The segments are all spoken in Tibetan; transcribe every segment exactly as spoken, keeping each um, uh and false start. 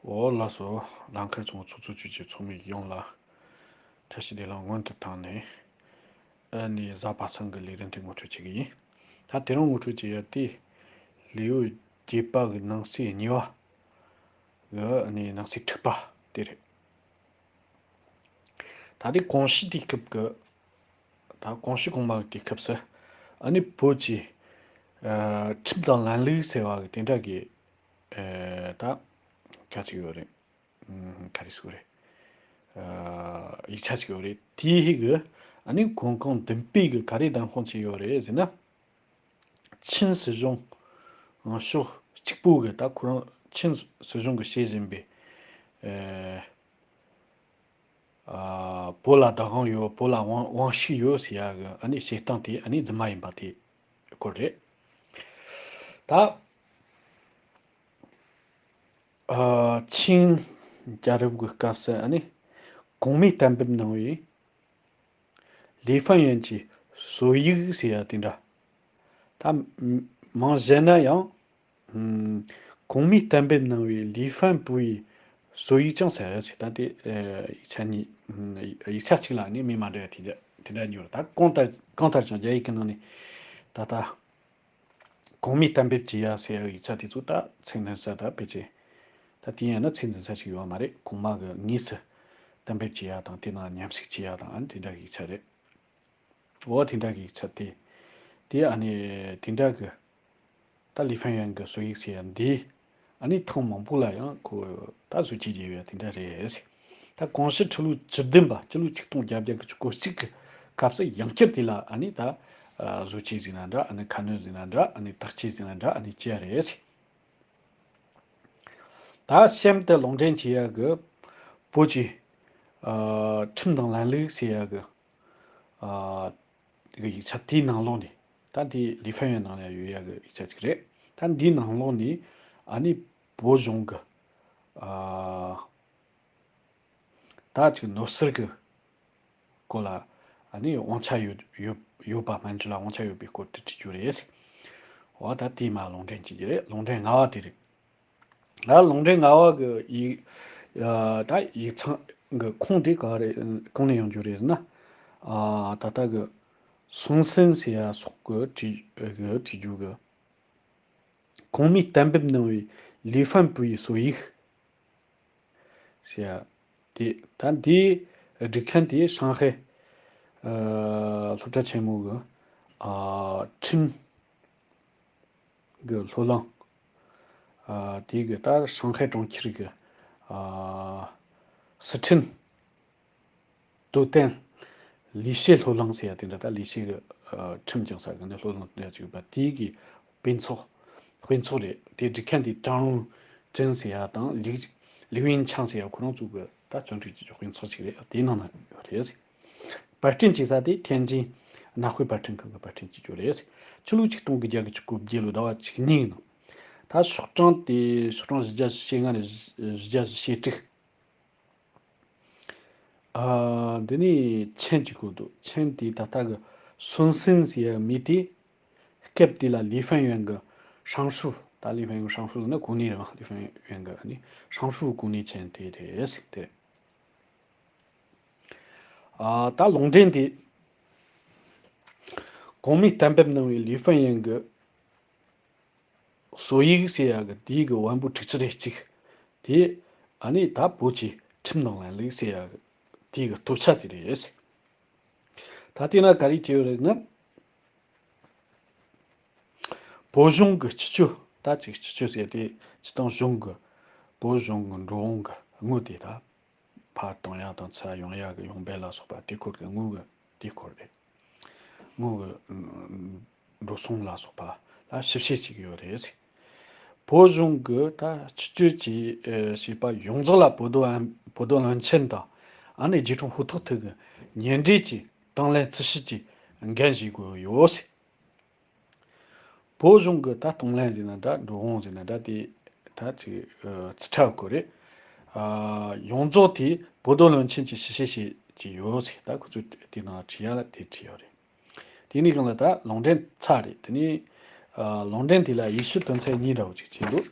འོ་ལགས་སོ། ལམ་ཁར་བྱུང་བའི་ཚོགས་གཙོ་ཆོས་ཀྱི་ཚོགས་མི་ཡོངས་ལ་བཀྲ་ཤིས་བདེ་ལེགས་སྔོན་དུ་བཏང་ནས། ཨ་ནི་གཟའ་པ་སངས་ཀྱི་ལས་རིམ་དེ་ངོ་སྤྲོད་བྱེད་ཀྱི་ཡིན། ད་དེ་རིང་ངོ་སྤྲོད་བྱེད་ཡ་དེ་ལེའུ་བརྒྱད་པ་གི་ནང་གསེས་གཉིས་པ་གི་ཨ་ནི་ནང་གསེས་དྲུག་པ་དེ་རེད། ད་དེ་གོང་ཞུས་དུས་སྐབས་ཀྱི། ད་གོང་ཞུས་གོང་མ་གི་དུས་སྐབས་སུ་ཨ་ནི་བོད་ཀྱི་ཨ་ཁྲིམས་དང་ལམ་ལུགས་ཟེར་བ་གི་དེ་འདྲ་གི་ཨ་ད་ག་ཅིག་ཡོད་རེད། ཨ་ག་རེ་ཟེར་དགོས་རེད། ཨ་ཡིག་ཆ་ཅིག་ཡོད་རེད། དེའི་ཧིག་གི་ཨ་ནི་གོང་གོང་བདུན་པའི་གི་ག་རེ་བདམས་དཔང་བྱས་ཡོད་རེད་ཟེར་ན། ཆིན་སྲིད་གཞུང་ཕྱོགས་གཅིག་པུ་གི། ད་ཁོ་རང་ཆིན་སྲིད་གཞུང་གི་བྱེད་བཞིན་པའི་ཨ་ཨ་བོད་ལ་བདག་དབང་ཡོད། བོད་ལ་དབང་དབང་ཤུགས་ཡོད་ཟེར་ཡ་གི་ཨ་ནི་བྱེད་སྟངས་དེ་ཨ་ནི་རྫུན་མ་ཡིན་པ་དེ་སྐོར་རེད། ད་ཨ་ཆིན་རྒྱལ་རབས་ཀྱི་སྐབས་སུ་ཨ་ནི་གོང་མས་གཏན་འབེབས་གནང་བའི་ལི་ཧྥན་ཡོན་གྱི་སྲོལ་ཡིག་ཟེར་ཡ་དེ་འདྲ། ད་མ་མང་གཞན་ན་ཡང་ཨམ་གོང་མས་གཏན་འབེབས་གནང་བའི་ལི་ཧྥན་པུའུ་ཡི་སྲོལ་ཡིག་ཀྱང་ཟེར་ཡ་ཟེར། ད་དེ་ཨ་ཡིག་ཆ་གཉིས། ཨམ་ཡིག་ཆ་གཅིག་ལ་ནི་མིང་མ་འདྲ་བ་དེ་འདྲ་དེ་འདྲ་གཉིས་ཡོད་རེད། ད་གང་ལྟར་གང་ལྟར་ཀྱང་རྒྱ་ཡིག་གི་ནང་ནས་ད་ལྟ་གོང་མས་གཏན་འབེབས་བྱས་ཡ་ཟེར་ཡ་ཡིག་ཆ་དེ་ཚོ་ད་ཚིག་སྣ་ས་ད་ཕལ་ཆེར། ད་དེ་ཡང་ན་ཚིག་འཛིན་ས་ཞིག་ཡོད་མ་རེད། གོང་མ་གི་དངོས་སུ་གཏན་འབེབས་བྱས་ཡ་དང་དེ་ནང་མཉམ་ཞུགས་བྱས་ཡ་དང་ཨ་ནི་དེ་འདྲ་གི་ཡིག་ཆ་རེད། འོ་དེ་འདྲ་གི་ཡིག་ཆ་དེ། དེ་ཨ་ནི་དེ་འདྲ་གི་ད་ལི་ཧྥན་ཡོན་གི་སྲོལ་ཡིག་ཟེར་ཡ་འདི་ཨ་ནི་ཐེངས་མང་པོ་ལ་ཡང་ཁོ་ད་བཟོ་བཅོས་བྱས་ཡོད་དེ་འདྲ་རེད། ད་གོང་ཞུས་ཁྲི་ལོ་བཅུ་བདུན་པ་སྤྱི་ལོ་ཆིག་སྟོང་བརྒྱད་བརྒྱ་དགུ་བཅུ་གོ་གཅིག་གི་སྐབས་སུ་ཡང་བསྐྱར་དེ་ལ་ཨ་ནི་ད་བཟོ་བཅོས་ཟེར་ན་འདྲ། ཨ་ནི་ཁ་སྣོན་ཟེར་ན་འདྲ། ཨ་ནི་དག་བཅོས་ཟེར་ན་འདྲ། ཨ་ནི་བྱས་རེད། ད་གཤམ་དུ་ལུང་འདྲེན་བྱེད་ཡ་གི་བོད་ཀྱི་ཨ་ཁྲིམས་དང་ལམ་ལུགས་ཟེར་ཡ་གི་ཨ་གི་ཡིག་ཆ་དེའི་ནང་ལོགས་ནས། ད་དེ་ལི་ཧྥན་ཡོན་ནང་ལ་ཡོད་ཡ་གི་ཡིག་ཆ་ཅིག་རེད། ད་འདིའི་ནང་ལོགས་ནས་ཨ་ནི་བོད་གཞུང་གི་ཨ་ད་ཅིག་ནོར་སྲིད་ཀྱི་སྐོར་ལ་ཨ་ནི་དབང་ཆ་ཡོད་ཡོད་ཡོད་པ། སྨན་བཅོས་ལ་དབང་ཆ་ཡོད་པའི་སྐོར་དུ་བྲིས་རྒྱུ་རེད། འོ་ད་དེ་མ་ལུང་འདྲེན་བྱེད་ཀྱི་རེད། ལུང་འདྲེན་ལྔ་བ་དེ་རེད། ད་ལུང་འདྲེན་ལྔ་བ་གི་ཡིག་ཨ་ད་ཡིག་ཚང་གི་ཁུངས་དེ་ག་རེ་གང་ནས་ཡོང་རྒྱུ་རེད་ཟེར་ན། ཨ་ད་ལྟ་གི་སུན་སན་ཟེར་ཡ་སོགས་ཀྱིས་བྲིས་གི་བྲིས་རྒྱུ་གི། གོང་མས་གཏན་འབེབས་གནང་བའི་ལི་ཧྥན་པུའུ་ཡི་སྲོལ་ཡིག་ཟེར་ཡ་དེ། ད་འདིའི་སྒྲིག་མཁན་དེ་ཧྲང་ཧའེ་ཨ་སློབ་གྲྭ་ཆེན་མོ་གི་ཨ་ཁྲིམས་གི་སློབ་གླིང་། ཨ་དེ་གི་ད་ཧྲང་ཧའེ་གྲོང་ཁྱེར་གི་ཨ་སི་ཁྲོན་ཏུའུ་ཏན་ལི་ཤེ་སློབ་གླིང་ཟེར་ཡ་དེ་འདྲ། ད་ལི་ཤེ་གི་ཨ་ཁྲིམས་སྦྱོང་ས་གི་ནས་སློབ་གླིང་དེ་འདྲ་ཅིག་ཡོད་པ། དེ་གི་དཔེ་ཚོགས་དཔེ་ཚོགས་རེད། དེ་སྒྲིག་མཁན་དེ་ཀྲང་ལུང་ཀྲིན་ཟེར་ཡ་དང་ལི་ལི་ཝིན་ཆང་ཟེར་ཡ་ཁོ་རང་ཚོ་གི་ད་བརྩོན་འགྲུས་ཀྱི་དཔེ་ཚོགས་ཅིག་རེད། དེའི་ནང་ན་ཡོད་རེད། པར་སྐྲུན་བྱེད་ས་དེ་ཐེན་ཅིན་གནའ་དཔེ་པར་སྐྲུན་ཁང་གི་པར་སྐྲུན་བྱེད་རྒྱུ་རེད། ཕྱི་ལོ་ཆིག་སྟོང་དགུ་བརྒྱ་གི་བཅུ་གོ་བརྒྱད་ལོ་ཟླ་བ་བཅུ་གཉིས་ནང་། ད་ཤོག་གྲངས་དེ་ཤོག་གྲངས་བཞི་བརྒྱ་ཞེ་ལྔ་ནས་བཞི་བརྒྱ་ཞེ་དྲུག་ཨ་འདི་ནི་ཆེན་གྱི་སྐོར་འདུག་ཆེན་དེ་ད་ལྟ་གི་སུན་སན་ཟེར་ཡ་མི་དེ། སྐབས་དེ་ལ་ལི་ཧྥན་ཡོན་གྱི་ཧྲང་ཧྲུའུ། ད་ལི་ཧྥན་ཡོན་ཧྲང་ཧྲུའུ་ཟེར་ན་གོ་གནས་རེད་བ། ལི་ཧྥན་ཡོན་གྱི་ནི་ཧྲང་ཧྲུའུ་གོ་གནས་ཆེན་དེ་རེད་ཟེར་དེ། ཨ་ད་ལུང་འདྲེན་དེ་གོང་མས་གཏན་འབེབས་གནང་བའི་ལི་ཧྥན་ཡོན་གྱི་སྲོལ་ཡིག་ཟེར་ཡ་གི་དེའི་གི་བམ་པོ་དྲུག་ཅུ་རེ་གཅིག་དེ་ཨ་ནི་ད་བོད་ཀྱི་ཁྲིམས་དང་ལམ་ལུགས་ཟེར་ཡ་གི་དེའི་གི་སྟོབས་ཆ་དེ་རེད། ད་དེ་ན་ག་རེ་བྱས་ཡོད་རེད་ན། བོད་གཞུང་གི་སྤྱི་སྤྱོད། ད་ཅིག་སྤྱི་སྤྱོད་ཟེར་དེ་སྤྱི་བཏང་གཞུང་གི་བོད་གཞུང་གི་འགྲོ་འོང་གི་དངུལ་དེ་ད་ཕར་གཏོང་ཡག་དང་ཚུར་ཡོང་ཡག་གི་ཡོང་འབབ་ལ་སོགས་པ་དེ་སྐོར་གི་དངུལ་གི་དེ་སྐོར་རེད། དངུལ་གི་འགྲོ་སོང་ལ་སོགས་པ་ལ་ཞིབ་བཤེར་བྱེད་ཀྱི་ཡོད་རེད། བོད་གཞུང་གི་ད་སྤྱི་སྤྱོད་ཀྱི་ཨ་བྱེད་པ་ཡོངས་རྫོགས་ལ་བོད་དོན་བོད་དོན་བློན་ཆེན་དང་ཨ་ནི་རྗེ་དྲུང་ཧུ་ཐོག་ཐུག་གི་ཉེ་འབྲེལ་གྱི་དང་ལེན་རྩིས་ཞིབ་ཀྱི་འགན་བཞེས་དགོས་ཡོད། བོད་གཞུང་གི་ད་གཏོང་ལེན་ཟེར་ན་འདྲ། འགྲོ་འོང་ཟེར་ན་འདྲ། དེ་ད་ཅིག་ཨ་རྩིས་ཁྲ་སྐོར་རེད། ཨ་ཡོངས་རྫོགས་དེ་བོད་དོན་བློན་ཆེན་གྱིས་ཞིབ་བཤེར་བྱེད་ཀྱི་ཡོད་ཟེར། ད་ཁོ་ཚོས་དེ་ནང་བྲིས་ཡ་ལ་དེ་བྲིས་ཡོད་རེད། དེ་ནས་གང་ལ་ད་ལུང་འདྲེན་ཚར་རེད། དེ་ནས་ཨ་ལུང་འདྲེན་དེ་ལ་ཡིག་ཆ་དོན་ཚན་གཉིས་འདྲ་བོ་ཅིག་བྱས་འདུག་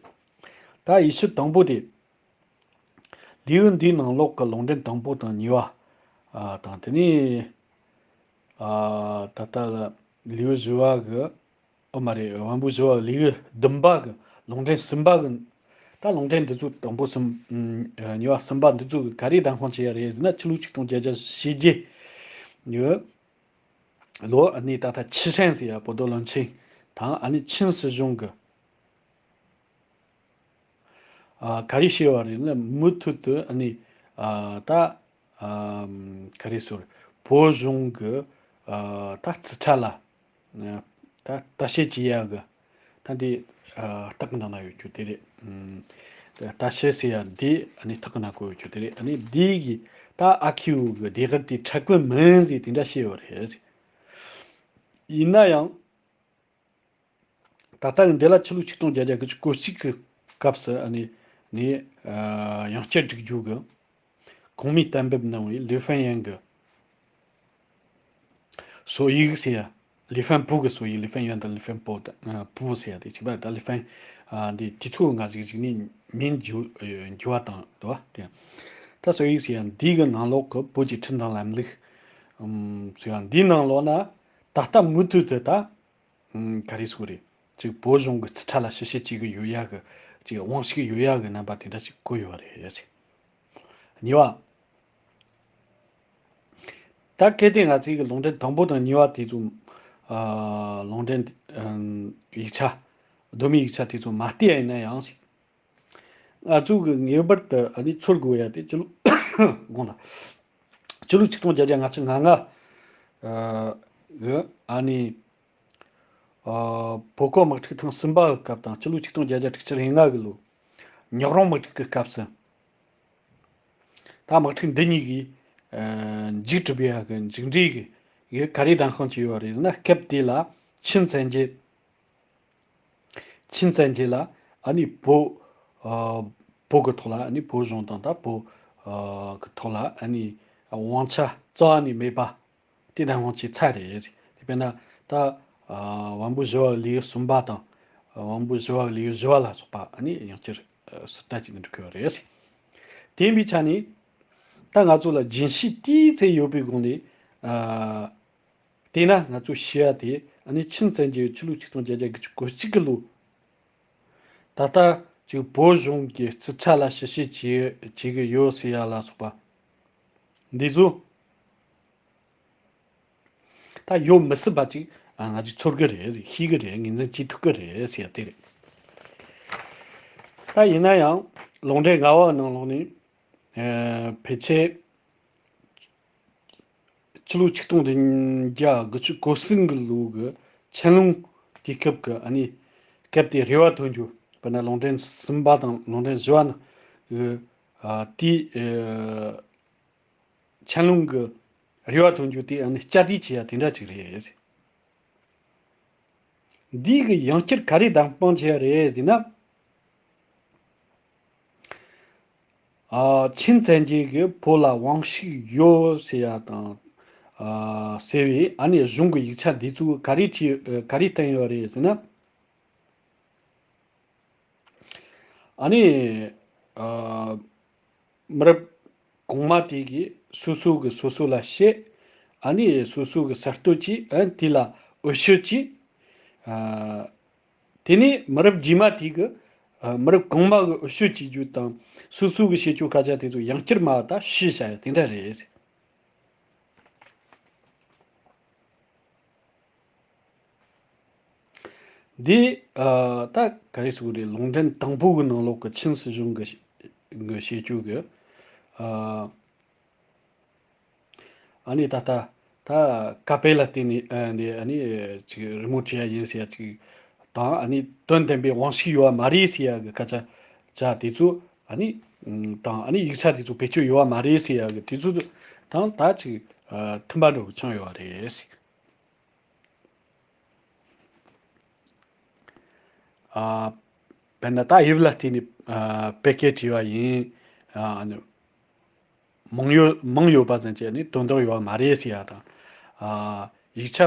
ད་ཡིག་ཆ་དང་པོ་དེ། ལེའུ་འདིའི་ནང་ལོགས་ཀྱི་ལུང་འདྲེན་དང་པོ་དང་གཉིས་པ། ཨ། དང་དེ་ནས། ཨ། ད་ལྟ་ལེའུ་བཞི་པ་གི། ཨོ་མ་རེད། དབང་པོ་བཞི་པ་ལེའུ་བདུན་པ་གི་ལུང་འདྲེན་གསུམ་པ་གི། ད་ལུང་འདྲེན་འདི་ཚོ་དང་པོ་གསུམ། ཨ། གཉིས་པ་གསུམ་པ་འདི་ཚོ་གི་ག་རེ་གདམས་ཁང་བྱེད་ཡ་རེད་ཟེར་ན། ཆུ་ལུག་ཆིག་སྟོང་བརྒྱད་བརྒྱ་ཞེ་བརྒྱད་ཡོད། ལོ། ཨ་ནི་ད་ལྟ་ཆི་ཧྲན་ཟེར་ཡ་བོད་དོ་བློན་ཆེན་དང་། ཨ་ནི་ཆིན་སྲིད་གཞུང་གི། ཨ། ག་རེ་བྱས་པ་རེད་ན། མུ་མཐུད་དུ། ཨ་ནི། ཨ། ད། ཨ། ག་རེ་ཟེར། བོད་གཞུང་གི། ཨ། ད་རྩིས་ཁྲ་ལ། ཨ། ད་ལྟ་དཔྱད་བྱེད་ཡ་གི། ད་འདི། ཨ། སྟག་གི་ནང་ན་ཡོད་རྒྱུ་དེ་རེད། ཨ། ད་ལྟ་དཔྱད་ཟེར་ཡ་འདི། ཨ་ནི་སྟག་གི་ནང་ན་ཡོད་རྒྱུ་དེ་རེད། ཨ་ནི་འདི་གི་ད་ཨ་ཁུ་གི་ལྡེ་གུར་དེ་ཁྲ་ཁུ་མིན་ཟེར་དེ་འདྲ་བྱས་པ་རེད། ཡིན་ན་ཡང་། ད་ལྟ་གི་འདི་ལ་ཆུ་ལུག་ཆིག་སྟོང་བརྒྱད་བརྒྱ་དགུ་བཅུ་གོ་གཅིག་གི་སྐབས་སུ། ཨ་ནི། ནི། ཨ། ཡང་བསྐྱར་སྒྲིག་རྒྱུ་གི་གོང་མའི་གཏན་འབེབས་གནང་བའི་ལི་ཧྥན་ཡན་གྱི་སྲོལ་ཡིག་ཟེར་ཡ། ལི་ཧྥན་པུའུ་གི་སྲོལ་ཡིག་ལི་ཧྥན་ཡན་དང་ལི་ཧྥན་པུའུ་དང་། ཨ། པུའུ་ཟེར་ཡ་དེ་ཕྱིན་པ། ད་ལི་ཧྥན། ཨ། འདི་དུས་ཚོད་ང་ཞིག་ཞིག་ནས་མིང་འགྱུར། འགྱུར་བ་བཏང་འདུག་པ། དེ་ད་སྲོལ་ཡིག་ཟེར་ཡ་འདི་གི་ནང་ལོགས་ཀྱི་བོད་ཀྱི་ཁྲིམས་དང་ལམ་ལུགས། ཨམ། ཟེར་ཡ་འདིའི་ནང་ལོགས་ན་ད་ལྟ་མུ་མཐུད་དུ་ད། ཨུམ། ག་རེ་ཟེར་དགོས་རེད། ཅིག་བོད་གཞུང་གི་རྩིས་ཁྲ་ལ་ཞིབ་བཤེར་བྱེད་ཀྱི་ཡོད་ཡ་གི། ཅིག་དབང་ཤུགས་ཡོད་ཡ་གི་རྣམ་པ་དེ་འདྲ་ཞིག་བཀོད་ཡོད་རེད་ཟེར། གཉིས་པ། ད་གལ་ཏེ་ང་ཚོའི་གི་ལུང་འདྲེན་དང་པོ་དང་གཉིས་པ་དེ་ཚོ། ཨ། ལུང་འདྲེན། ཨུམ། ཡིག་ཆ། གདོད་མའི་ཡིག་ཆ་དེ་ཚོ་མ་བལྟས་ཡ་ཡིན་ན་ཡང་ཟེར། ང་ཚོ་གི་ངེས་པར་དུ། ཨ་ནི་ཚོར་དགོས་ཡ་དེ་ཆུ་ལུག་དགོངས་དག་ཆུ་ལུག་ཆིག་སྟོང་བརྒྱད་བརྒྱ་ལྔ་བཅུ་ང་ལྔ། ཨ། གི། ཨ་ནི། ཨ། བོད་གོང་དམག་འཁྲུག་ཐེངས་གསུམ་པ་གི་སྐབས་དང་། ཆུ་ལུག་ཆིག་སྟོང་བརྒྱད་བརྒྱ་དྲུག་ཅུ་རེ་ལྔ་གི་ལོ། ཉག་རོང་དམག་འཁྲུག་གི་སྐབས་སུ། ད་དམག་འཁྲུག་འདི་གཉིས་ཀྱིས། ཨ། མཇུག་གྲུབ་ཡ་གི་མཇུག་འབྲས་ཀྱི་ག་རེ་གདམས་ཁང་བྱས་ཡོད་རེད་ཟེར་ན། སྐབས་དེ་ལ་ཆིན་བཙན་རྒྱལ། ཆིན་བཙན་རྒྱལ་ལ། ཨ་ནི་བོད། ཨ། བོད་ཀྱི་ཐོག་ལ། ཨ་ནི་བོད་གཞུང་དང་ད་བོད། ཨ། ཀྱི་ཐོག་ལ། ཨ་ནི་དབང་ཆ་རྩ་བ་ནས་མེད་པ་དེ་གདམས་ཁང་བྱས་ཚར་རེད། དེ་དཔེར་ན་ད། ཨ། དབང་པོ་བཞི་པ་ལེའུ་གསུམ་པ་དང་། ཨ། དབང་པོ་བཞི་པ་ལེའུ་བཞི་པ་ལ་སོགས་པ། ཨ་ནི་ཡང་བསྐྱར། ཨ། ཟུར་ལྟ་བྱས་ནས་འགྲོ་གི་ཡོད་རེད། དེ་ཡིན་པའི་ཆ་ནས་ད་ང་ཚོ་ལ་རྒྱུན་ཤེས་ཏོག་ཙམ་ཡོད་པའི་སྒོ་ནས། ཨ། དེས་ན་ང་ཚོས་ཤེས་ཡ་དེ། ཨ་ནི་ཆིན་བཙན་རྒྱལ་ཆུ་ལུག་ཆིག་སྟོང་བརྒྱད་བརྒྱ་དགུ་བཅུ་གོ་གཅིག་གི་ལོ། ད་ལྟ་ཅིག་བོད་གཞུང་གི་རྩིས་ཁྲ་ལ་ཞིབ་བཤེར་བྱེད། བྱེད་ཀྱི་ཡོད་ཟེར་ཡ་ལ་སོགས་པ་འདི་ཚོ། ད་ཡོད་མི་སྲིད་པ་ཅིག། ཨ། ང་ཚོས་ཚོར་གི་རེད། ཤེས་ཀྱི་རེད། ངོས་འཛིན་བྱེད་ཐུབ་ཀྱི་རེད་ཟེར་ཡ་དེ་རེད། ད་ཡིན་ན་ཡང་ལུང་འདྲེན་ལྔ་པ་ནང་ལོགས་ནས། ཨ། ཕལ་ཆེར་ཕྱི་ལོ་ཆིག་སྟོང་བདུན་བརྒྱ་དགུ་བཅུ་གོ་གསུམ་གྱི་ལོ་གི་ཆན་ལུང་དུས་སྐབས་ཀྱི། ཨ་ནི་སྐབས་དེའི་རེ་བ་ཐོན་རྒྱུ། དཔེར་ན་ལུང་འདྲེན་གསུམ་པ་དང་ལུང་འདྲེན་བཞི་པ་ནང་གི། ཨ། དེའི། ཨ། ཆན་ལུང་གི་རེ་བ་ཐོན་རྒྱུ་དེ། ཨ་ནི་བསྐྱར་ཟློས་བྱས་ཡ་དེ་འདྲ་ཅིག་རེད། འདི་གི་ཡང་བསྐྱར་ག་རེ་གདམས་ཁང་བྱས་རེད་ཟེར་ན། ཨ། ཆིན་བཙན་རྒྱལ་གྱིས་བོད་ལ་དབང་ཤུགས་ཡོད་ཟེར་ཡ་དང་། ཨ། ཟེར་བའི། ཨ་ནི་གཞུང་གི་ཡིག་ཆ་འདི་ཚོ་ག་རེ་བྲིས། ག་རེ་བསྟན་ཡོད་རེད་ཟེར་ན། ཨ་ནི། ཨ། མི་རབས་གོང་མ་དེ་གིས་སོ་སོ་གིས་སོ་སོ་ལ་བཤད། ཨ་ནི་སོ་སོ་གིས་གསར་གཏོད་བྱས། ཨ། དེ་ལ་འོས་ཤོག་བྱས། ཨ། དེ་ནས་མི་རབས་རྗེས་མ་དེ་གིས། ཨ། མི་རབས་གོང་མ་གིས་འོས་ཤོག་བྱེད་རྒྱུ་དང་། སོ་སོ་གིས་བཤད་རྒྱུ་སྐད་ཆ་དེ་ཚོ་ཡང་བསྐྱར་མ་ད་བཤད་བྱ་ཡ་དེ་འདྲ་རེད། འདི། ཨ། ད་ག་རེ་ཟེར་དགོས་རེད། ལུང་འདྲེན་དང་པོ་གི་ནང་ལོགས་ཀྱི་ཆིན་སྲིད་གཞུང་གི་གི་བཤད་རྒྱུ་གི། ཨ། ཨ་ནི་ད་ལྟ་ད་ཀ་པེ་ལ་བརྟེན་ནས། ཨ། འདི། ཨ་ནི་ཅིག་རི་མོ་བྲིས་ཡ་ཡིན་ཟེར་ཡ་ཅིག་དང་། ཨ་ནི་དོན་ལྡན་པའི་དབང་ཤུགས་ཡོད་པ་མ་རེད་ཟེར་ཡ་གི་སྐད་ཆ་ཅིག་དེ་ཚོ། ཨ་ནི་དང་། ཨ་ནི་ཡིག་ཆ་དེ་ཚོ་བེད་སྤྱོད་ཡོད་པ་མ་རེད་ཟེར་ཡ་གི་དེ་ཚོ་དང་ད་ཅིག། ཨ། མཐུན་པ་འདྲ་བོ་ཆགས་ཡོད་པ་རེད། ཨ། དཔེར་ན་ད་དབྱིབས་ལ་བརྟེན་ནས། ཨ། བེད་སྐད་བྲིས་པ་ཡིན། ཨ། མང་ཡོད། མང་ཡོད་པ་ཙམ་གྱིས་ནི་དོན་དག་ཡོད་པ་མ་རེད་ཟེར་ཡ་དང་། ཨ། ཡིག་ཆ།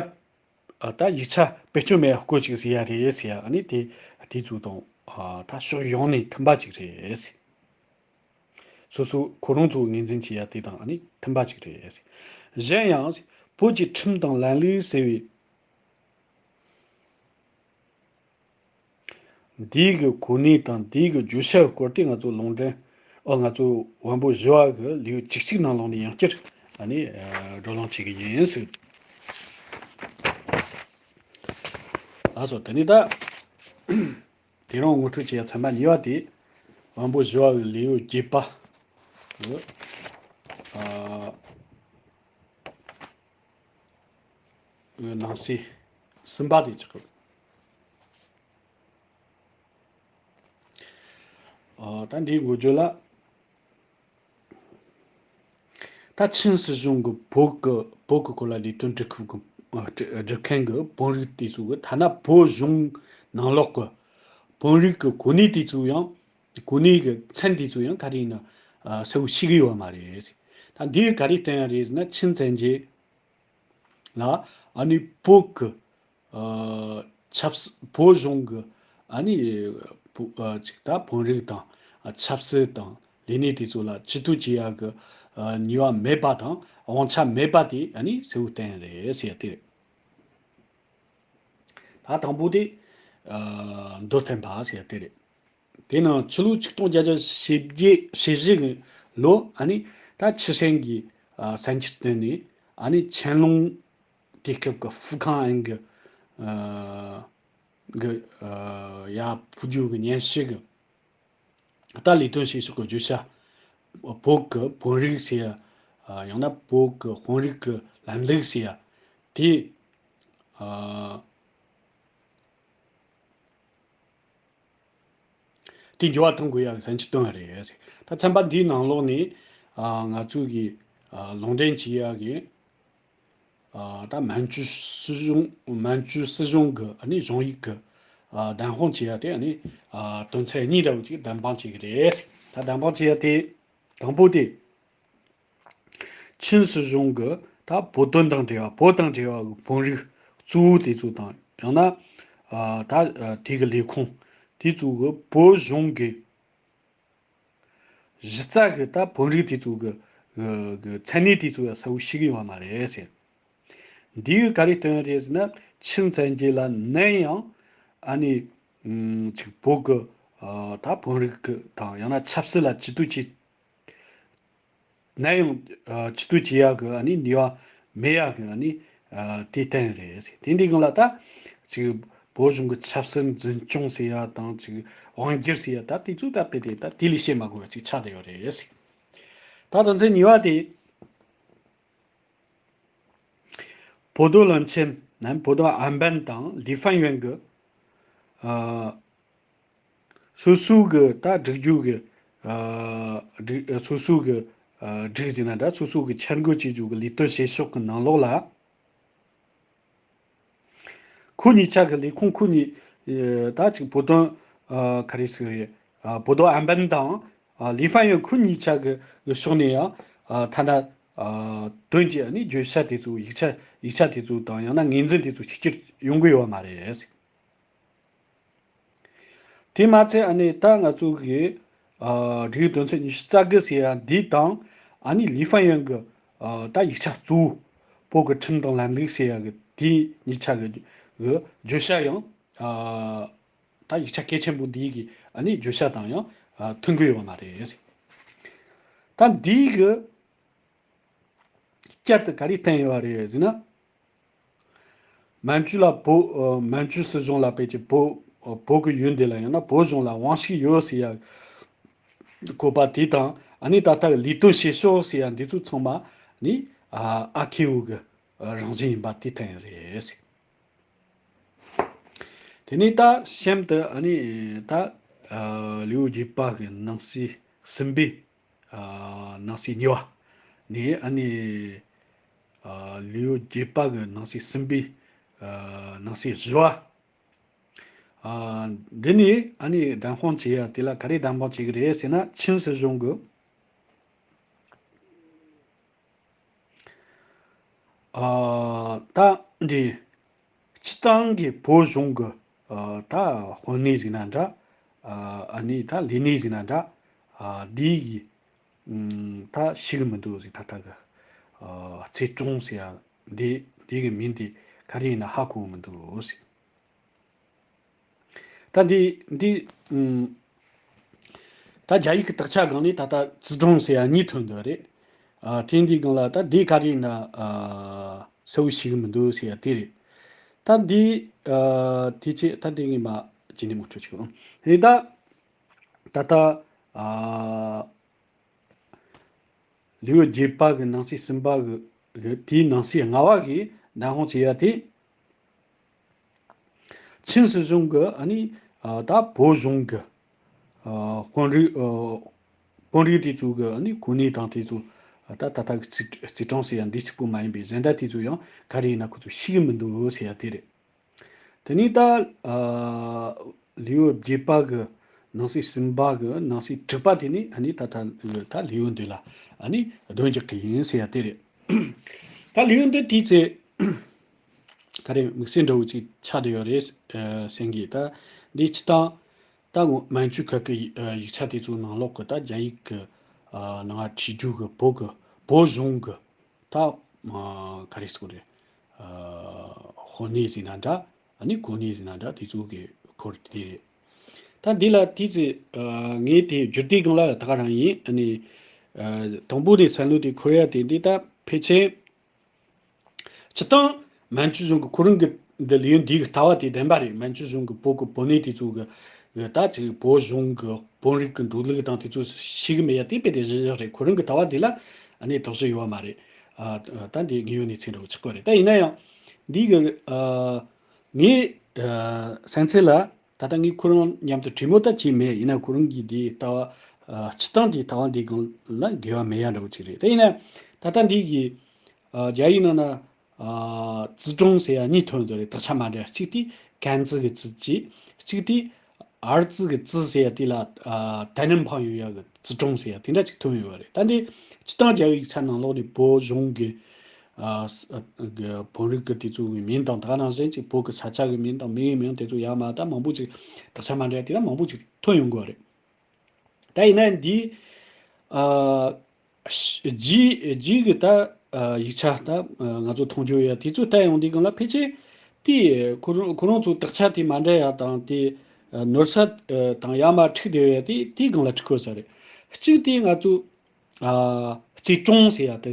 ཨ། ད་ཡིག་ཆ་བེད་སྤྱོད་མེད་པ་བཀོད་ཅིག་ཟེར་ཡ་རེད་ཟེར་ཡ། ཨ་ནི་དེ་དེ་ཚོ་དང་། ཨ། ད་ཕྱོགས་ཡོངས་ནས་མཐུན་པ་ཅིག་རེད། སོ་སོ་ཁོ་རང་ཚོ་ངོས་འཛིན་བྱེད་ཡ་དེ་དང་ཨ་ནི་མཐུན་པ་ཅིག་རེད། གཞན་ཡང་བོད་ཀྱི་ཁྲིམས་དང་ལམ་ལུགས་ཟེར་བའི་འདིའི་གི་གོ་གནས་དང་འདིའི་གི་བརྗོད་བྱ་སྐོར་དེ་ང་ཚོ་ལུང་འདྲེན། ཨོ་ང་ཚོ་དབང་པོ་བཞི་བ་གི་ལེའུ་བཅུ་གཅིག་ནང་ལོགས་ནས་ཡང་བསྐྱར་ཨ་ནི་བགྲོ་གླེང་བྱེད་གི་ཡིན་ཟེར། ལགས་སོ། དེ་ནས་ད་དེ་རིང་ངོ་སྤྲོད་བྱེད་ཡ་ཚན་པ་གཉིས་པ་དེ་དབང་པོ་བཞི་བ་གི་ལེའུ་བརྒྱད་པ་གི་ཨ་ནང་གསེས་གསུམ་པ་དེ་ཆགས་གི། ཨ་ད་འདིའི་འགོ་བརྗོད་ལ། ད་ཆིན་སྲིད་གཞུང་གི་བོད་ཀྱི་བོད་ཀྱི་སྐོར་ལ་ལས་དོན་སྒྲུབ་ཁུལ་གྱི་ཨ་སྒྲུབ་མཁན་གྱི་དཔོན་རིགས་དེ་ཚོ་གི་ཐ་ན་བོད་གཞུང་ནང་ལོགས་ཀྱི་དཔོན་རིགས་ཀྱི་གོ་གནས་དེ་ཚོ་ཡང་གོ་གནས་ཀྱི་མཚན་དེ་ཚོ་ཡང་ག་རེ་ཡིན་ན་ཨ་གསལ་པོ་ཤེས་ཀྱི་ཡོད་མ་རེད། ད་འདིས་ག་རེ་སྟོན་ཡ་རེད་ཟེར་ན། ཆིན་བཙན་རྒྱལ་ལ་ཨ་ནི་བོད་ཀྱི་ཨ་ཆབ་སྲིད་བོད་གཞུང་གི་ཨ་ནི་བོ་ཨ་ཅིག་ད་དཔོན་རིགས་དང་ཨ་ཆབ་སྲིད་དང་ལས་གནས་དེ་ཚོ་ལ་སྤྱི་འཐུས་བྱེད་ཡ་གི་ཨ་ནུས་པ་མེད་པ་དང་དབང་ཆ་མེད་པ་དེ་ཨ་ནི་གསལ་པོ་བསྟན་ཡ་རེད་ཟེར་ཡ་དེ་རེད། ད་དང་པོ་དེ་ཨ་མདོར་བསྟན་པ་ཟེར་ཡ་དེ་རེད། དེ་ནང་ཕྱི་ལོ་ཆིག་སྟོང་བརྒྱད་བརྒྱ་ཞེ་བརྒྱད་ཞེ་བཞི་གི་ལོ་ཨ་ནི་ད་ཆི་ཧྲན་གྱིས་ཨ་གསར་འགྱུར་བཏོན་ནས་ཨ་ནི་ཆན་ལུང་དེ་སྐབས་ཀྱི་ཧྥུ་ཁང་ཨན་གྱི་ཨ་གི་ཨ་ཡར་འཕུར་རྒྱུ་གི་ཉེན་ཤེས་གི་ད་ལས་དོན་བྱེད་ཕྱོགས་ཀྱི་བརྗོད་བྱ། བོད་ཀྱི་དཔོན་རིགས་ཟེར་ཡ། ཡང་ན་བོད་ཀྱི་དཔོན་རིགས་ཀྱི་ལམ་ལུགས་ཟེར་ཡ། དེ་ཨ་དེ་འགྱུར་བ་གཏོང་དགོས་ཡ་གི་ས་འགྱུར་བཏོན་པ་རེད། ད་ཚན་པ་འདིའི་ནང་ལོགས་ནས་ཨ་ང་ཚོས་གི་ཨ་ལུང་འདྲེན་བྱེད་ཡ་གི་ཨ་ད་མན་ཇུ་སྲིད་གཞུང་མན་ཇུ་སྲིད་གཞུང་གི་ཨ་ནི་གཞུང་ཡིག་གི་ཨ་བདམས་དཔང་བྱེད་ཡ་དེ་ཨ་ནི་ཨ་དོན་ཚན་གཉིས་འདྲ་བོ་ཅིག་བདམས་དཔང་བྱེད་གི་རེད། ད་བདམས་དཔང་བྱེད་ཡ་དེ་དང་པོ་དེ། ཆིན་སྲིད་གཞུང་གི་ད་བོད་དོན་དང་འབྲེལ་བ་བོད་དང་འབྲེལ་བ་གི་དཔོན་རིགས་གཙོ་བོ་དེ་ཚོ་དང་ཡང་ན་ཨ་ད་ཨ་དེ་གི་ལས་ཁུངས་དེ་ཚོ་གི་བོད་གཞུང་གི་གཞི་རྩ་གི་ད་དཔོན་རིགས་དེ་ཚོ་གི་གི་གི་མཚན་གནས་དེ་ཚོ་ཡང་གསལ་པོ་ཤེས་ཀྱི་ཡོད་མ་རེད་ཟེར། འདི་གི་ག་རེ་སྟོན་རེད་ཟེར་ན། ཆིན་བཙན་རྒྱལ་ལ་ནམ་ཡང་ཨ་ནི་ཨམ་ཅིག་བོད་གི་ཨ་ད་དཔོན་རིགས་གི་དང་ཡང་ན་ཆབ་སྲིད་ལ་སྤྱི་འཐུས་བྱེད། ནམ་ཡང་ཨ་སྤྱི་འཐུས་བྱེད་ཡག་གི་ཨ་ནི་ནུས་པ་མེད་ཡག་གི་ཨ་ནི་ཨ་དེ་བསྟན་རེད་ཟེར། དེ་འདི་གང་ལ་ད་ཅིག་བོད་གཞུང་གི་ཆབ་སྲིད་འཛིན་སྐྱོང་ཟེར་ཡ་དང་ཅིག་དབང་སྒྱུར་ཟེར་ཡ་ད་དེ་ཚོ་ད་དཔེ་དེ་ད་དེ་ལས་བཤད་མ་དགོས་པ་ཅིག་ཆགས་བསྡད་ཡོད་རེད་ཟེར། ད་དོན་ཚན་གཉིས་པ་དེ། 博多冷泉 ནམ་博多安板 དང་ལི་ཧྥན་ཡོན་གི་ཨ་སོ་སོ་གི་ད་སྒྲིག་རྒྱུ་གི་ཨ་སྒྲིག་སོ་སོ་གི་ཨ་སྒྲིག་ཟིན་ན་འདྲ་སོ་སོ་གི་འཆར་འགོད་བྱེད་རྒྱུ་གི་ལས་དོན་བྱེད་ཕྱོགས་གི་ནང་ལོགས་ལ། ཁོ་གཉིས་ཆ་གི་ལས་ཁུངས་ཁོ་གཉིས་ཨ་ད་ཅིག་博多ཨ་ག་རེ་ཟེར་རེད། ཨ་博多安板 དང་ཨ་ལི་ཧྥན་ཡོན་ཁོ་གཉིས་ཆ་གི་ཕྱོགས་ནས་ཡང་ཨ་ཐ་ན་ཨ་དོན་གྱི་ཨ་ནི་བརྗོད་བྱ་དེ་ཚོ་ཡིག་ཆ་ཡིག་ཆ་དེ་ཚོ་དང་ཡང་ན་ངོས་འཛིན་དེ་ཚོ་གཅིག་གྱུར་ཡོང་གི་ཡོད་མ་རེད། དེ་མ་ཚད་ཨ་ནི་ད་ང་ཚོ་གི་ཨ་སྒྲིག་དོན་ཚན་ཉི་ཤུ་རྩ་དགུ་ཟེར་ཡ་འདི་དང་ཨ་ནི་ལི་ཧྥན་ཡོན་གི་ཨ་ད་ཡིག་ཆ་གཙོ་བོ་བོད་ཀྱི་ཁྲིམས་དང་ལམ་ལུགས་ཟེར་ཡ་གི་དེ་གཉིས་ཆ་གི་གི་བརྗོད་བྱ་ཡང་ཨ་ད་ཡིག་ཆ་གལ་ཆེན་པོ་འདི་གི་ཨ་ནི་བརྗོད་བྱ་དང་ཡང་ཨ་མཐུན་གི་ཡོད་མ་རེད། ད་འདི་གི་བསྐྱར་དུ་ག་རེ་བསྟན་ཡོད་རེད་ཟེར་ན། 满洲ལ་བོད་ཨ་满洲སྲིད་གཞུང་ལ་བོད་ཀྱི་བོད་ཨ་བོད་ཀྱི་ཡུལ་འདི་ལ་ཡང་ན་བོད་གཞུང་ལ་དབང་ཤུགས་ཡོད་ཟེར་ཡ་བཀོད་པ་དེ་དང་ཨ་ནི་ད་ལྟ་ལས་དོན་བྱེད་ཕྱོགས་ཟེར་ཡ་འདི་ཚོ་ཚང་མ་ནི་ཨ་ཨ་ཁེའུ་གི་རང་བཞིན་ཡིན་པ་དེ་བསྟན་ཡོད་རེད། དེ་ནས་ད་གཤམ་དུ་ཨ་ནི་ད་ཨ་ལེའུ་བརྒྱད་པ་གི་ནང་གསེས་གསུམ་པའི་ཨ་ནང་གསེས་གཉིས་པ་ནས་ཨ་ནི་ཨ་ལེའུ་བརྒྱད་པ་གི་ནང་གསེས་གསུམ་པའི་ཨ་ནང་གསེས་བཞི་པ་ཨ་འདི་ནས་ཨ་ནི་བདམས་དཔང་བྱེད་ཡ་དེ་ལ་ག་རེ་བདམས་དཔང་བྱེད་ཀྱི་རེད་ཟེར་ན། ཆིན་སྲིད་གཞུང་གི་ཨ་ད་འདི་སྤྱི་བཏང་གི་བོད་གཞུང་གི་ཨ་ད་དཔོན་གནས་ཟེར་ན་འདྲ། ཨ་ཨ་ནི་ད་ལས་གནས་ཟེར་ན་འདྲ། ཨ་འདི་གི་ ཨུམ། ད་ཤེས་གི་མི་འདུག་ཟེར། ད་ལྟ་གི་ཨ་རྩིས་གྲངས་ཟེར་ཡ་འདི་འདི་གི་མིང་འདི་ག་རེ་ཡིན་ན་ཧ་གོ་གི་མི་འདུག་ཟེར། ད་འདི་འདི་ཨུམ། ད་རྒྱ་ཡིག་གི་དག་ཆ་སྒང་ནས་ད་ལྟ་རྩིས་གྲངས་ཟེར་ཡ་གཉིས་ཐོན་འདུག་རེད། ཨ་དེ་འདི་སྒང་ལ་ད་འདི་ག་རེ་ཡིན་ན་ཨ་གསལ་བོ་ཤེས་གི་མི་འདུག་ཟེར་ཡ་དེ་རེད། ད་འདི་ཨ་དེ་ཆེད་ད་འདི་ངས་མ་ཅི་ནས་མུ་མཐུད་བྱེད་གོ། དེ་ད་ད་ལྟ་ཨ་ལེའུ་བརྒྱད་པ་གི་ནང་གསེས་གསུམ་པ་གི་གི་དེའི་ནང་གསེས་ལྔ་བ་གི་བདམས་དཔང་བྱེད་ཡ་དེ། ཆིན་སྲིད་གཞུང་གི་ཨ་ནི་ཨ་ད་བོད་གཞུང་གི་ཨ་དཔོན་རིགས་ཨ་དཔོན་རིགས་དེ་ཚོ་གི་ཨ་ནི་གོ་གནས་དང་དེ་ཚོ་ད་ད་ལྟ་གི་རྩིས་རྩིས་གྲངས་ཟེར་ཡ་འདི་གཅིག་པུ་མ་ཡིན་པའི་གཞན་དག་དེ་ཚོ་ཡང་ག་རེ་ཡིན་ན་ཁོ་ཚོ་ཤེས་གི་མི་འདུག་ཟེར་ཡ་དེ་རེད། དེ་ནས་ད་ཨ་ལེའུ་བརྒྱད་པ་གི་ནང་གསེས་གསུམ་པ་གི་ནང་གསེས་དྲུག་པ་དེ་ནི་ཨ་ནི་ད་ལྟ་གི་ད་ལེའུ་འདི་ལ་ཨ་ནི་སྡོད་རྒྱག་གི་ཡིན་ཟེར་ཡ་དེ་རེད། ད་ལེའུ་འདི་དེའི་ཚེ་ག་རེ་དམིགས་བསལ་འདྲ་བོ་ཅིག་ཆགས་བསྡད་ཡོད་རེད་ཨ་སེང་གེ། ད་འདི་སྤྱིར་བཏང་ད་ངོ་མན་ཇུ་ཁ་གི་ཡིག་ཆ་དེ་ཚོའི་ནང་ལོགས་གི་ད་རྒྱ་ཡིག་གི་ཨ་ནང་ང་བྲིས་རྒྱུ་གི་བོད་གི་བོད་གཞུང་གི་ད་ཨ་ག་རེ་ཟེར་དགོས་རེད། ཨ་དཔོན་གནས་ཟེར་ན་འདྲ། ཨ་ནི་གོ་གནས་ཟེར་ན་འདྲ། དེ་ཚོ་གི་སྐོར་དེ་རེད། ད་འདི་ལ་དེ་ཚེ་ཨ་ངས་དེ་བསྒྱུར་དེ་སྒང་ལ་ད་ག་རང་ཡིན། ཨ་ནི་ཨ་དང་པོ་ནས་བསམ་བློ་དེ་འཁོར་ཡ་དེ་འདི་ད་ཕལ་ཆེར་སྤྱིར་བཏང་མན་ཇུ་གཞུང་གི་ཁོ་རང་གི་འདི་ལེའུ་འདི་གི་ལྟ་བ་དེ་བདེན་པ་རེད། མན་ཇུ་གཞུང་གི་བོད་གི་བོད་གནས་དེ་ཚོ་གི་གི་ད་ཅིག་བོད་གཞུང་གི་བོད་རིགས་ཀྱི་འགྲོ་ལུགས་དང་དེ་ཚོ་ཤེས་གི་མེད་ཡ་དེ་དཔེ་དེ་བཞི་བཞག་རེད། ཁོ་རང་གི་ལྟ་བ་དེ་ལ་ཨ་ནི་དོགས་གཞི་ཡོད་བ་མ་རེད། ཨ་ད་འདི་དངོས་ཡོད་གནས་ཚུལ་འདྲ་བོ་ཆགས་ཀྱི་རེད། ད་ཡིན་ན་ཡང་འདི་གི་ཨ་ངའི་ཨ་སེམས་ཚེ་ལ་ད་ལྟ་ངས་ཁོ་རང་མཉམ་དུ་གྲོས་མོལ་ད་བྱས་མེད། ཡིན་ན་ཁོ་རང་གི་འདི་ལྟ་བ་ཨ་སྤྱིར་བཏང་འདི་ལྟ་བ་འདི་སྒང་ལ་འགལ་བ་མེད་ཡ་འདྲ་བོ་ཅིག་རེད། ད་ཡིན་ན་ད་ལྟ་འདི་གི་ཨ་རྒྱ་ཡིག་ནང་ན་ཨ་རྩིས་གྲངས་ཟེར་ཡ་གཉིས་ཐོན་ཡོད་རེད། དག་ཆ་མ་འདྲ་ཡ། གཅིག་དེ་ཀན་ཙི་གི་ཙི་གཅིག་གཅིག་དེ་ཨར་ཙི་གི་ཙི་ཟེར་ཡ་དེ་ལ་ཨ་ད་ནི་འཕང་ཡོད་ཡ་གི་རྩིས་གྲངས་ཟེར་ཡ་དེ་འདྲ་ཅིག་ཐོན་ཡོད་རེད། ད་འདི་སྤྱིར་བཏང་རྒྱ་ཡིག་ཆ་ནང་ལོགས་ནས་བོད་གཞུང་གི་ཨ་ས་ཨ་གི་བོད་རིགས་གི་དེ་ཚོ་གི་མིང་དང་ད་ག་ནང་བཞིན་ཅིག་བོད་གི་ས་ཆ་གི་མིང་དང་མི་ཡི་མིང་དེ་ཚོ་ཡར་མར་ད་མང་པོ་ཅིག་དག་ཆ་མ་འདྲ་ཡ་དེ་འདྲ་མང་པོ་ཅིག་ཐོན་ཡོང་གི་རེད། ད་ཡིན་ན་འདི་ཨ་རྗེས་རྗེས་ཀྱི་ད་ཨ་ཡིག་ཆ་ད་ཨ་ང་ཚོ་མཐོང་རྒྱུ་ཡ་དེ་ཚོ་ལྟ་ཡོང་དུས་སྒང་ལ་ཕལ་ཆེར་དེ་ཁོ་རང་ཁོ་རང་ཚོ་དག་ཆ་དེ་མ་འདྲ་ཡ་དང་དེ་ཨ་ནོར་ས་ཨ་དང་ཡར་མར་འཁྲུག་བསྡད་ཡ་དེ་དེའི་སྒང་ལ་འཁྲུག་དགོས་ས་རེད། གཅིག་དེ་ང་ཚོ་ཨ་རྩིས་གྲངས་ཟེར་ཡ་དེ་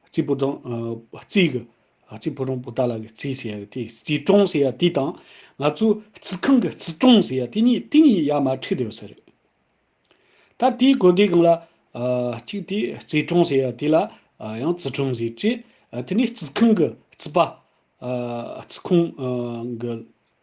རྩིས་ཕོ་བྲང་ཨ་རྩིས་གི་ཨ་རྩིས་ཕོ་བྲང་པོ་ཏཱ་ལ་གི་རྩིས་ཟེར་ཡ་དེ་རྩིས་གྲངས་ཟེར་ཡ་དེ་དང་ང་ཚོ་རྩིས་ཁང་གི་རྩིས་གྲངས་ཟེར་ཡ་དེ་གཉིས་དེ་གཉིས་ཡར་མར་འཁྲུག་བསྡད་ཡོད་ས་རེད། ད་དེའི་གོ་དེའི་སྒང་ལ་ཨ་གཅིག་དེ་རྩིས་གྲངས་ཟེར་ཡ་དེ་ལ་ཨ་ཡང་རྩིས་གྲངས་ཟེར་བྱས། ཨ་དེ་ནས་རྩིས་ཁང་གི་རྩིས་པ་ཨ་རྩིས་ཁང་ཨ་གི་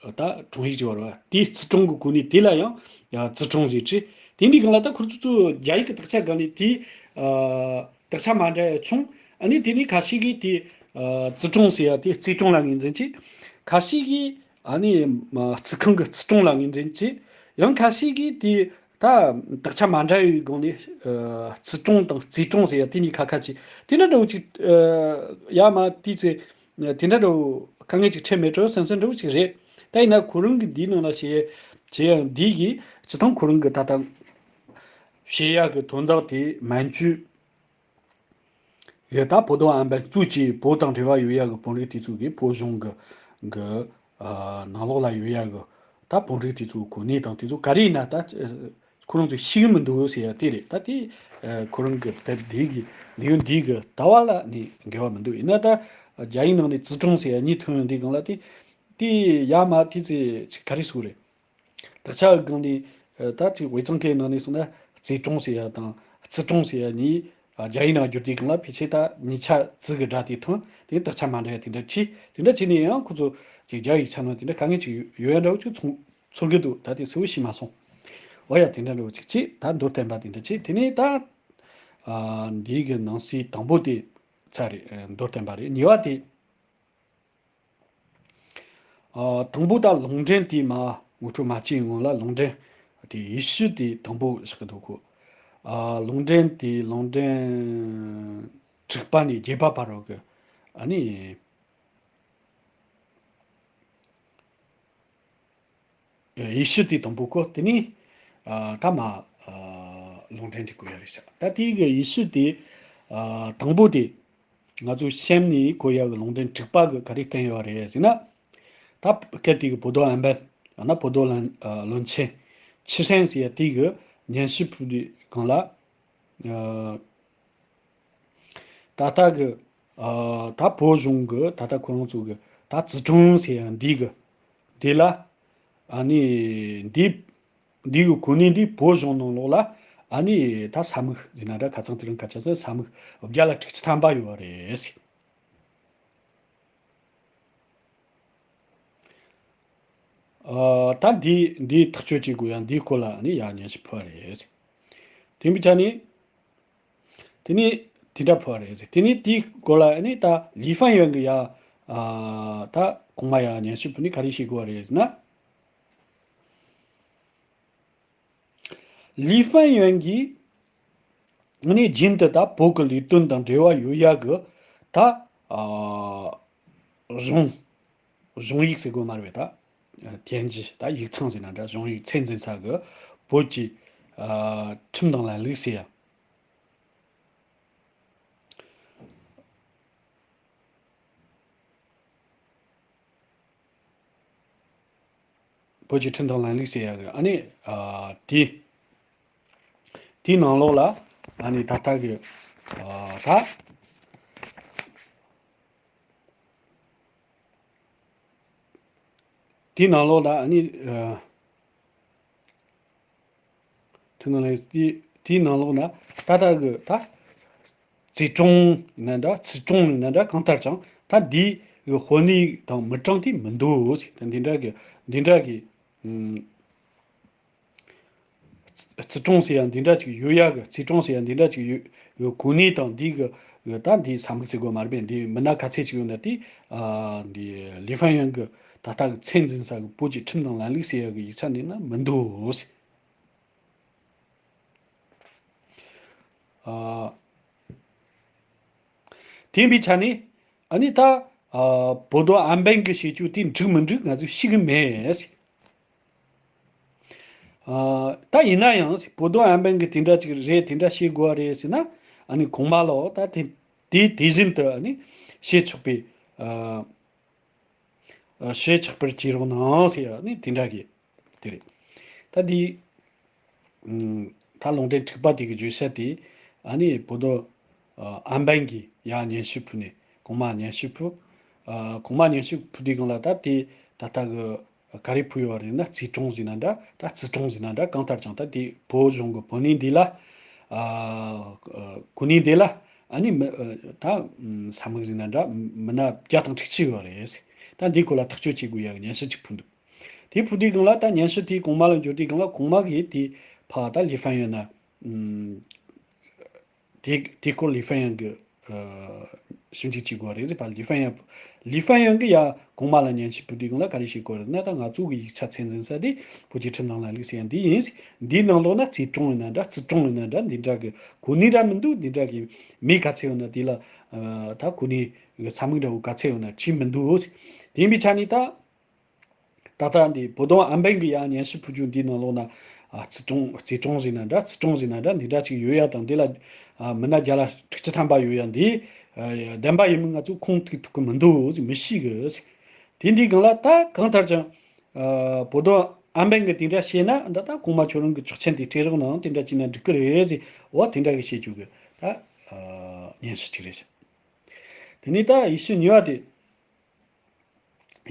ད་དྲུང་ཡིག་ཅིག་ཡོད་རེད་བ། དེའི་རྩིས་གྲངས་ཀྱི་གོ་གནས་དེ་ལ་ཡང་ཡང་རྩིས་གྲངས་ཟེར་བྱས། དེ་འདྲའི་སྒང་ལ་ད་ཁོ་ཚོ་ཚོ་རྒྱ་ཡིག་གི་དག་ཆ་སྒང་ནས་དེ་ཨ་དག་ཆ་མ་འདྲ་ཡ་བྱུང་། ཨ་ནི་དེ་ནས་ཁ་ཤས་ཀྱིས་དེ་ཨ་རྩིས་གྲངས་ཟེར་ཡ་དེ་རྩིས་གྲངས་ལ་ངོས་འཛིན་བྱས། ཁ་ཤས་ཀྱིས་ཨ་ནི་མ་རྩིས་ཁང་གི་རྩིས་གྲངས་ལ་ངོས་འཛིན་བྱས། ཡང་ཁ་ཤས་ཀྱིས་དེ་ད་དག་ཆ་མ་འདྲ་བའི་སྒང་ནས་ཨ་རྩིས་གྲངས་དང་རྩིས་གྲངས་ཟེར་ཡ་དེ་གཉིས་ཁ་ཁ་ཅིག་དེ་འདྲ་འདྲ་བོ་ཅིག་ཨ་ཡར་མར་དེའི་ཚེ་དེ་འདྲ་འདྲ་བོ་དཀའ་ངལ་ཅིག་འཕྲད་མེད་འགྲོ་བསམ་བསམ་འདྲ་བོ་ཅིག་རེད། ད་ཡིན་ན་ཁོ་རང་གི་འདིའི་ནང་ལ་བཤད་བཤད་ཡ་འདི་གིས་སྤྱིར་བཏང་ཁོ་རང་གི་ད་ལྟ་བཤད་ཡ་གི་དོན་དག་དེ་མན་ཇུ་ཡོད། ད་བོད་དོན་ཨན་པན་གཙོས་ཀྱི་བོད་དང་འབྲེལ་བ་ཡོད་ཡ་གི་བོད་རིགས་དེ་ཚོ་གི་བོད་གཞུང་གི་གི་ཨ་ནང་ལོགས་ལ་ཡོད་ཡ་གི་ད་བོད་རིགས་དེ་ཚོའི་གོ་གནས་དང་དེ་ཚོ་ག་རེ་ཡིན་ན་ད་ཁོ་རང་ཚོས་ཤེས་གི་མི་འདུག་ཟེར་ཡ་དེ་རེད། ད་དེ་ཨ་ཁོ་རང་གི་དེབ་འདི་གི་ལེའུ་འདི་གི་ལྟ་བ་ལ་ནི་འགལ་བ་མི་འདུག་ཡིན་ན་ད་རྒྱ་ཡིག་ནང་ནས་རྩིས་གྲངས་ཟེར་ཡ་གཉིས་ཐོན་ཡོང་དུས་སྒང་ལ་དེ་དེ་ཡར་མར་དེ་ཚེ་ཅིག་ག་རེ་ཟེར་དགོས་རེད། དག་ཆ་གི་སྒང་ནས་ཨ་ད་ཅིག་དབུས་གཙང་ཁུལ་ནང་ནས་སོང་ན་རྩིས་གྲངས་ཟེར་ཡ་དང་རྩིས་གྲངས་ཟེར་ཡ་གཉིས་ཨ་རྒྱ་ཡིག་ནང་བསྒྱུར་དུས་སྒང་ལ་ཕལ་ཆེར་ད་གཉིས་ཆ་རྩི་གི་སྒྲ་དེ་ཐོན། དེ་དག་ཆ་མ་འདྲ་ཡ་དེ་འདྲ་བྱས། དེ་འདྲ་བྱས་ནས་ཡང་ཁོ་ཚོ་ཅིག་རྒྱ་ཡིག་ཆ་ནང་དེ་འདྲ་དཀའ་ངལ་ཅིག་ཡོད་ཡ་འདྲ་བོ་ཅིག་ཚོར་ཚོར་གི་འདུག་ད་དེ་གསལ་བོ་ཤེས་མ་སོང་། འོ་ཡ་དེ་འདྲ་འདྲ་བོ་ཅིག་བྱས། ད་མདོར་བསྟན་པ་དེ་འདྲ་བྱས། དེ་ནས་ད་ཨ་འདི་གི་ནང་གསེས་དང་པོ་དེ་ཚར་རེད། ཨ་མདོར་བསྟན་པ་རེད། གཉིས་པ་དེ། ཨ་དང་པོ་ད་ལུང་འདྲེན་དེ་མ་ངོ་སྤྲོད་མ་བྱས་སྔོན་ལ་ལུང་འདྲེན་དེ་ཡེ་ཤུ་དེ་དང་པོ་བཞག་གི་འདུག་གོ། ཨ་ལུང་འདྲེན་དེ་ལུང་འདྲེན་དྲུག་པ་ནས་བརྒྱད་པ་བར་རོ་གི་ཨ་ནི་ཡེ་ཤུ་དེ་དང་པོ་གོ། དེ་ནས་ཨ་ད་མ་ཨ་ ལུང་འདྲེན་དེ་གོ་ཡ་རེད་ཤག་ད་དེའི་གི་ཡི་ཤུ་དེ་ཨ་དང་པོ་དེ་ང་ཚོ་སེམས་ནས་གོ་ཡ་གི་ལུང་འདྲེན་དྲུག་པ་གི་ག་རེ་བསྟན་ཡོད་རེད་ཟེར་ན། ད་སྐད་དེ་གི་བོ་དོ་ཨན་པན་ཡང་ན་བོ་དོ་བློན་ཨ་བློན་ཆེན་ཆི་སན་ཟེར་ཡ་དེ་གི་སྙན་ཞུ་ཕུལ་དུས་སྒང་ལ། ཨ་ད་ལྟ་གི་ཨ་ད་བོད་གཞུང་གི་ད་ལྟ་ཁོ་རང་ཚོ་གི་ད་ཙི་ཀྲུང་ཟེར་ཡ་འདི་གི་འདི་ལ་ཨ་ནི་འདི་འདི་གི་གོ་གནས་འདི་བོད་གཞུང་ནང་ལོགས་ལ་ཨ་ནི་ད་ས་མིག་ཟེར་ན་འདྲ། ཁ་ཚང་དེ་རིང་ཁ་ཆ་ཚང་ས་མིག་བརྒྱ་ལ་དྲུག་ཅུ་ཐམ་པ་ཡོད་རེད། ཨ་ད་འདི་འདི་ཐག་གཅོད་བྱེད་དགོས་ཡ་འདིའི་སྐོར་ལ་ནི་ཡ་སྙན་ཞུ་ཕུལ་བ་རེད། དེ་འབའི་ཆ་ནི་དེ་ནི་དེ་འདྲ་ཕུལ་བ་རེད། དེ་ནི་དེའི་སྐོར་ལ་ནི་ད་ལི་ཧྥན་ཡོན་གི་ཡ་ཨ་ད་གོང་མ་ཡ་སྙན་ཞུ་ཕུལ་ནི་ག་རེ་བྱེད་དགོས་པ་རེད་ཟེར་ན། ལི་ཧྥན་ཡོན་གྱིས་ནི་རྒྱུན་དུ་ད་བོད་ཀྱི་ལས་དོན་དང་འབྲེལ་བ་ཡོད་ཡ་གི་ད་ཨ་གཞུང་གཞུང་ཡིག་ཟེར་དགོས་མ་རེད་པས། ད་ཐེན་ཇི་ད་ཡིག་ཚང་ཟེར་ན་འདྲ། གཞུང་ཡིག་ཚད་འཛིན་ས་གི་བོད་ཀྱི་ཨ་ཁྲིམས་དང་ལམ་ལུགས་ཟེར་ཡ། བོད་ཀྱི་ཁྲིམས་དང་ལམ་ལུགས་ཟེར་ཡ་གི་ཨ་ནི་ཨ་དེ་དེའི་ནང་ལོགས་ལ་ཨ་ནི་ད་ལྟ་གི་ཨ་ད་དེའི་ནང་ལོགས་ལ་ཨ་ནི་ཨ་དེ་ནང་ལ་དེ་དེའི་ནང་ལོགས་ན་ད་ལྟ་གི་ད་ཙི་ཀྲུང་ཡིན་ན་འདྲ། ཙི་ཀྲུང་ཡིན་ན་འདྲ། གང་ལྟར་ཀྱང་ད་འདི་གི་དཔོན་གནས་དང་མི་གྲངས་དེ་མི་འདུག་ཟེར། ད་འདི་འདྲ་གི་འདི་འདྲ་གི་ཨུམ། ཙི་ཀྲུང་ཟེར་ཡང་འདི་འདྲ་ཅིག་ཡོད་ཡ་གི། ཙི་ཀྲུང་ཟེར་ཡང་འདི་འདྲ་ཅིག་ཡོད་ཡོད། གོ་གནས་དང་འདི་གི་གི་ད་འདི་ས་མིག་ཟེར་དགོས་མ་རེད་པས། འདི་མི་སྣ་ག་ཚད་ཅིག་ཡོད་ན་དེ་ཨ་འདི་ལི་ཧྥན་ཡོན་གི་ད་ལྟ་གི་ཚད་འཛིན་ས་གི་བོད་ཀྱི་ཁྲིམས་དང་ལམ་ལུགས་ཟེར་ཡ་གི་ཡིག་ཆ་འདི་ན་མི་འདུག་ཟེར། ཨ། དེ་ཡིན་པའི་ཆ་ནས་ཨ་ནི་ད་ཨ་བོ་དོ་ཨན་པན་གི་བྱེད་སྤྱོད་དེ་འགྲིག་མི་འགྲིག་ང་ཚོས་ཤེས་གི་མེད། ཨ་ད་ཡིན་ན་ཡང་བོ་དོ་ཨན་པན་གི་དེ་འདྲ་ཅིག་རེད། དེ་འདྲ་བྱེད་དགོས་པ་རེད་ཟེར་ན། ཨ་ནི་གོང་མ་ལོ་ད་དེ་དེ་དེ་བཞིན་དུ་ཨ་ནི་བྱེད་ཆོག་པའི་ཨ། ཨ་ཞེས་ཆགས་པར་བྱེད་རོགས་གནང་ཟེར་ཡ་ནི་དེ་འདྲ་གི་དེ་རེད། ད་འདི་ཨུམ་ད་ལུང་འདྲེན་དྲུག་པ་དེ་གི་བརྗོད་བྱ་དེ་ཨ་ནི་བོ་དོ་ཨ་ཨན་པན་གྱིས་ཡ་སྙན་ཞུ་ཕུལ་ནས། གོང་མ་སྙན་ཞུ་ཕུལ། ཨ་གོང་མ་སྙན་ཞུ་ཕུལ་དུས་སྒང་ལ་ད་དེ་ད་ལྟ་གི་ག་རེ་ཕུལ་ཡོད་རེད་ན། ཙི་ཀྲུང་ཟེར་ན་འདྲ། ད་ཙི་ཀྲུང་ཟེར་ན་འདྲ། གང་ལྟར་ཀྱང་ད་དེ་བོད་གཞུང་གི་དཔོན་གནས་འདི་ལ་ཨ་གོ་གནས་འདི་ལ་ཨ་ནི་མི་ཨ་ད་ས་མིག་ཟེར་ན་འདྲ། མི་སྣ་བརྒྱ་དང་དྲུག་ཅུ་ཡོད་རེད། ད་འདིའི་སྐོར་ལ་ཐག་གཅོད་བྱེད་དགོས་ཡ་གི་སྙན་ཞུ་ཅིག་ཕུལ་འདུག་དེ་ཕུལ་དུས་སྒང་ལ་ད་སྙན་ཞུ་དེ་གོང་མ་ལ་འབྱོར་དུས་སྒང་ལ་གོང་མ་གིས་དེ་ཕར་ད་ལི་ཧྥན་ཡོན་ན་ཨུམ། དེ་དེ་སྐོར་ལི་ཧྥན་ཡོན་གྱིས་ཨ་ཞིབ་འཇུག་བྱེད་དགོས་རེད་ཟེར། ཕར་ལི་ཧྥན་ཡོན་ལི་ཧྥན་ཡོན་གྱིས་ཡ་གོང་མ་ལ་སྙན་ཞུ་ཕུལ་དུས་སྒང་ལ་ག་རེ་བྱེད་དགོས་རེད་ན། ད་ང་ཚོ་གི་ཡིག་ཆ་ཚད་འཛིན་ས་དེ་བོད་ཀྱི་ཁྲིམས་དང་ལམ་ལུགས་ཟེར་ཡ་འདི་ཡིན། འདིའི་ནང་ལོགས་ན་ཙི་ཀྲུང་ཡིན་ན་འདྲ། ཙི་ཀྲུང་ཡིན་ན་འདྲ། འདི་འདྲ་གི་གོ་གནས་འདྲ་མི་འདུག་འདི་འདྲ་གི་མིང་ག་ཚད་ཡོད་ན་དེ་ལ་ཨ་ད་གོ་གནས་གི་ས་མིག་འདྲ་བོ་ག་ཚད་ཡོད་ན་བྲིས་མི་འདུག་དེ་ཡིན་པའི་ཆ་ནས་ད། ད་ལྟ་འདི་བོ་དོ་ཨན་པན་གྱིས་ཡང་སྙན་ཞུ་ཕུལ་རྒྱུ་འདིའི་ནང་ལོགས་ན་ཨ་ཙི་ཀྲུང་ཙི་ཀྲུང་ཟེར་ན་འདྲ། ཙི་ཀྲུང་ཟེར་ན་འདྲ། འདི་འདྲ་ཅིག་ཡོད་ཡ་དང་། འདི་ལ་ཨ་མི་སྣ་བརྒྱ་ལ་དྲུག་ཅུ་ཐམ་པ་ཡོད་ཡ། འདི་ཨ་བདེན་པ་ཡིན་མིན་ང་ཚོ་ཁུངས་ཐུག་ཐུབ་ཀྱི་མི་འདུག་མི་ཤེས་གི། དེ་འདིའི་སྒང་ལ་ད་གང་ལྟར་ཀྱང་ཨ་བོ་དོ་ཨན་པན་གྱིས་དེ་འདྲ་བཤད་ན། ད་ད་གོང་མ་ཁྱོད་རང་གི་ཆོག་མཆན་དེ་སྤྲད་རོགས་གནང་། དེ་འདྲ་བྱས་ན་འགྲིག་གི་རེད་ཟེར། འོ་དེ་འདྲ་གི་བཤད་རྒྱུ་གི་ད་ཨ་སྙན་ཞུ་ཅིག་རེད་ཤག་དེ་ནས་ད་ཡི་ཤུ་གཉིས་པ་དེ།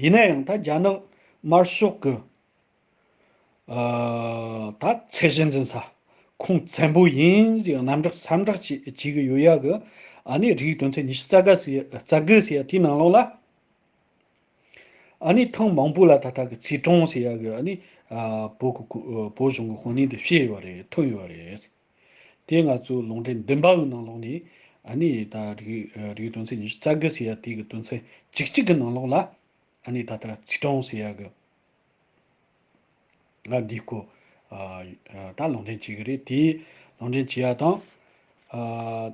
ཡིན་ན་ཡང་ད་རྒྱ་ནག་དམར་ཤོག་གི་ཨ་ད་ཚད་གཞི་འཛིན་ས་ཁོང་བཙན་པོ་ཡིན་ཟེར་རྣམ་དག་ཟ་འདྲ་བྱེད་བྱེད་གི་ཡོད་ཡ་གི། ཨ་ནི་རིགས་དོན་ཚན་ཉི་ཤུ་རྩ་དགུ་ཟེར་རྩ་དགུ་ཟེར་ཡ་དེའི་ནང་ལོགས་ལ། ཨ་ནི་ཐེངས་མང་པོ་ལ་ད་ལྟ་གི་ཙི་ཀྲུང་ཟེར་ཡ་གི་ཨ་ནི་ཨ་བོད་གི་བོད་གཞུང་གི་དཔོན་གནས་འདི་བཤད་ཡོད་རེད། ཐོན་ཡོད་རེད། དེ་ང་ཚོའི་ལུང་འདྲེན་བདུན་པ་གི་ནང་ལོགས་ནས་ཨ་ནི་ད་རིགས་རིགས་དོན་ཚན་ཉི་ཤུ་རྩ་དགུ་ཟེར་ཡ་དེ་གི་དོན་ཚན་བཅུ་གཅིག་གི་ནང་ལོགས་ལ་ཨ་ནི་ད་ལྟ་ཙི་ཀྲུང་ཟེར་ཡ་གི་ང་འདི་སྐོར་ཨ་ད་ལུང་འདྲེན་བྱེད་གི་རེད། དེ་ལུང་འདྲེན་བྱེད་ཡ་དང་ཨ་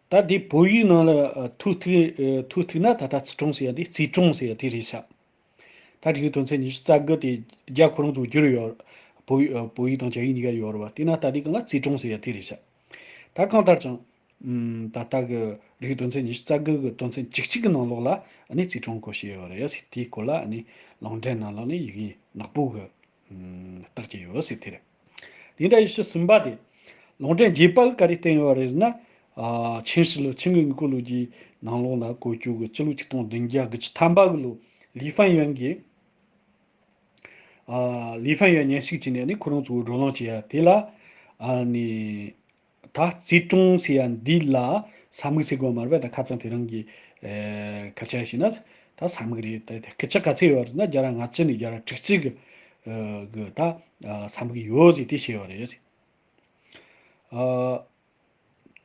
ད་དེ་བོད་ཡིག་ནང་ལ་ཨ་ཐོ་ཐུག་ཨ་ཐོ་ཐུག་ན་ད་ལྟ་ཙི་ཀྲུང་ཟེར་ཡ་དེ་ཙི་ཀྲུང་ཟེར་ཡ་དེ་རེད་ཤག་ད་རིགས་དོན་ཚན་ཉི་ཤུ་རྩ་དགུ་དེ་རྒྱ་ཁོ་རང་ཚོ་བསྒྱུར་ཡོད། བོད་ཡིག་ཨ། བོད་ཡིག་དང་རྒྱ་ཡིག་གཉིས་ཀ་ཡོད་རེད་བ། དེ་ན་ད་ལྟའི་སྒང་ལ་རྩིས་གྲངས་ཟེར་ཡ་དེ་རེད་ཤག་ད་གང་ལྟར་ཀྱང་། ཨམ། ད་ལྟ་གི་རིགས་དོན་ཚན་ཉི་ཤུ་རྩ་དགུ་གི་དོན་ཚན་བཅུ་གཅིག་གི་ནང་ལོགས་ལ་ཨ་ནི་རྩིས་གྲངས་སྐོར་བཤད་ཡོད་རེད་ཟེར། དེའི་སྐོར་ལ་ཨ་ནི་ལུང་འདྲེན་ནང་ལོགས་ནས་ཡི་གེ་ནག་པོ་གི་ཨམ། རྟགས་བཅད་ཡོད་ཟེར་དེ་རེད། དེ་འདྲ་ཉི་ཤུ་གསུམ་པ་དེ། ལུང་འདྲེན་བརྒྱད་པ་གི་ག་རེ་བསྟན་ཡོད་རེད་ཟེར་ན། ཨ། ཆིན་ཧྲི་ལུའུ། ཆིན་གྱི་དངུལ་རྐུ་ལོ་རྒྱུས་ནང་ལོགས་ལ་བཀོད་རྒྱུ་གི་སྤྱི་ལོ་ཆིག་སྟོང་བདུན་བརྒྱ་དགུ་བཅུ་ཐམ་པ་གི་ལོ། ལི་ཧྥན་ཡོན་གྱིས། ཨ། ལི་ཧྥན་ཡོན་མཉམ་ཞུགས་བྱས་ནས་ནི་ཁོ་རང་ཚོ་བགྲོ་གླེང་བྱས་ཡ་དེ་ལ། ཨ་ནི། ད་རྩིས་གྲངས་ཟེར་ཡ་འདི་ལ་ས་མིག་ཟེར་དགོས་མ་རེད་པས། ད་ཁ་སང་དེ་རིང་གི་ཨེ། སྐད་ཆ་བཤད་ན་ད་ས་མིག་རེད། ད་དེ་སྐད་ཆ་ག་ཚད་ཡོད་རེད་ན་བརྒྱ་དང་ལྔ་བཅུ་ནས་བརྒྱ་དང་དྲུག་ཅུ་གི་ཨ། གི་ད་ཨ། ས་མིག་ཡོད་ཟེར་དེ་བཤད་ཡོད་རེད། ཨ།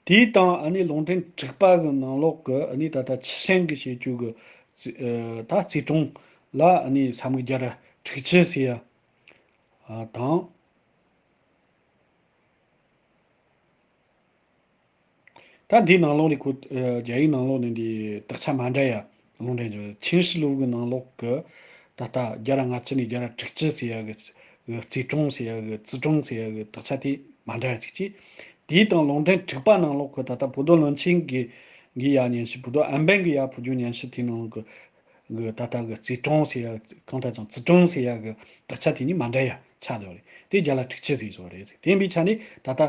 དེའི་དང་ཨ་ནི་ལུང་འདྲེན་དྲུག་པ་གི་ནང་ལོགས་ཀྱི་ཨ་ནི་ད་ལྟ་ཆི་ཧྲན་གྱི་བཤད་རྒྱུ་གི་ཨ། ད་རྩིས་གྲངས་ལ་ཨ་ནི་ས་མིག་བརྒྱ་དང་དྲུག་ཅུ་ཟེར་ཡ་ཨ། དང་། ད་འདིའི་ནང་ལོགས་ནས་ཁོ། ཨ། རྒྱ་ཡིག་ནང་ལོགས་ནས་འདི་དག་ཆ་མ་འདྲ་ཡ་ལུང་འདྲེན་བྱས། ཆིན་ཧྲི་ལུའུ་གི་ནང་ལོགས་ཀྱི་ད་ལྟ་བརྒྱ་དང་ལྔ་བཅུ་ནས་བརྒྱ་དང་དྲུག་ཅུ་ཟེར་ཡ་གི་རྩིས་གྲངས་ཟེར་ཡ་གི། རྩིས་གྲངས་ཟེར་ཡ་གི་དག་ཆ་དེ་མ་འདྲ་ཡ་གཅིག་བྱས། དེའི་དང་ལུང་འདྲེན་དྲུག་པ་ནང་ལོགས་ཀྱི་ད་ལྟ་博多论庆གི་གི་ཡ་མཉམ་ཞུགས། 博多安邦གི་ཡ་ཕུལ་རྒྱུ་མཉམ་ཞུགས་དེའི་ནང་གི་གི་ད་ལྟ་གི་རྩིས་གྲངས་ཟེར་ཡ། གང་ལྟར་ཀྱང་རྩིས་གྲངས་ཟེར་ཡ་གི་དག་ཆ་དེ་གཉིས་མ་འདྲ་ཡ་ཆགས་འདུག་རེད། དེ་བརྒྱ་ལ་དྲུག་ཅུ་ཟིག་བཟོ་རེད་ཟེར། དེ་ཡིན་པའི་ཆ་ནས་ད་ལྟ་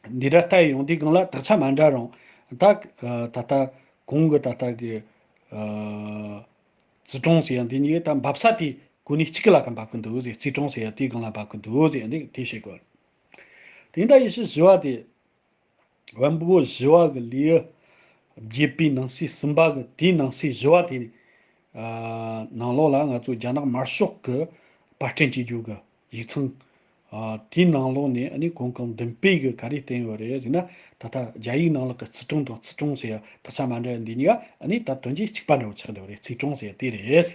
འདི་འདྲ་ལྟ་ཡི་ཡོང་དུས་སྒང་ལ་དག་ཆ་མ་འདྲ་རུང་། ད་ད་ལྟ་གོང་གི་ད་ལྟ་གི་རྩིས་གྲངས་ཟེར་ཡ་འདི་གཉིས་ད་འབབ་ས་དེ་གོ་གནས་གཅིག་གི་ལ་ཀ་འབབ་གི་འདུག་ཟེར། རྩིས་གྲངས་ཟེར་ཡ་དེའི་སྒང་ལ་འབབ་གི་འདུག་ཟེར་ཡ་འདི་དེ་བཤད་དགོས། དེ་ཡིན་ད་ཉི་ཤུ་བཞི་བ་དེ། བོན་པོ་བཞི་བ་གི་ལེའུ་བརྒྱད་པའི་ནང་གསེས་གསུམ་པ་གི་དེའི་ནང་གསེས་བཞི་བ་དེ། ཨ། ནང་ལོགས་ལ་ང་ཚོ་རྒྱ་ནག་དམར་ཤོག་གི་པར་སྐྲུན་བྱེད་རྒྱུ་གི་ཡིག་ཚང་། ཨ། དེའི་ནང་ལོགས་ནས་ཨ་ནི་གོང་གི་འདུན་པའི་གི་ག་རེ་བསྟན་ཡོད་རེད་ཟེར་ན། ད་ལྟ་རྒྱ་ཡིག་ནང་ལོགས་གི་རྩིས་གྲངས་དང་རྩིས་གྲངས་ཟེར་ཡ་དག་ཆ་མ་འདྲ་ཡ་འདི་གཉིས་ཀ་ཨ་ནི་ད་དོན་གྱིས་གཅིག་པ་འདྲ་བོ་ཆགས་འདུག་རེད། རྩིས་གྲངས་ཟེར་ཡ་དེ་རེད།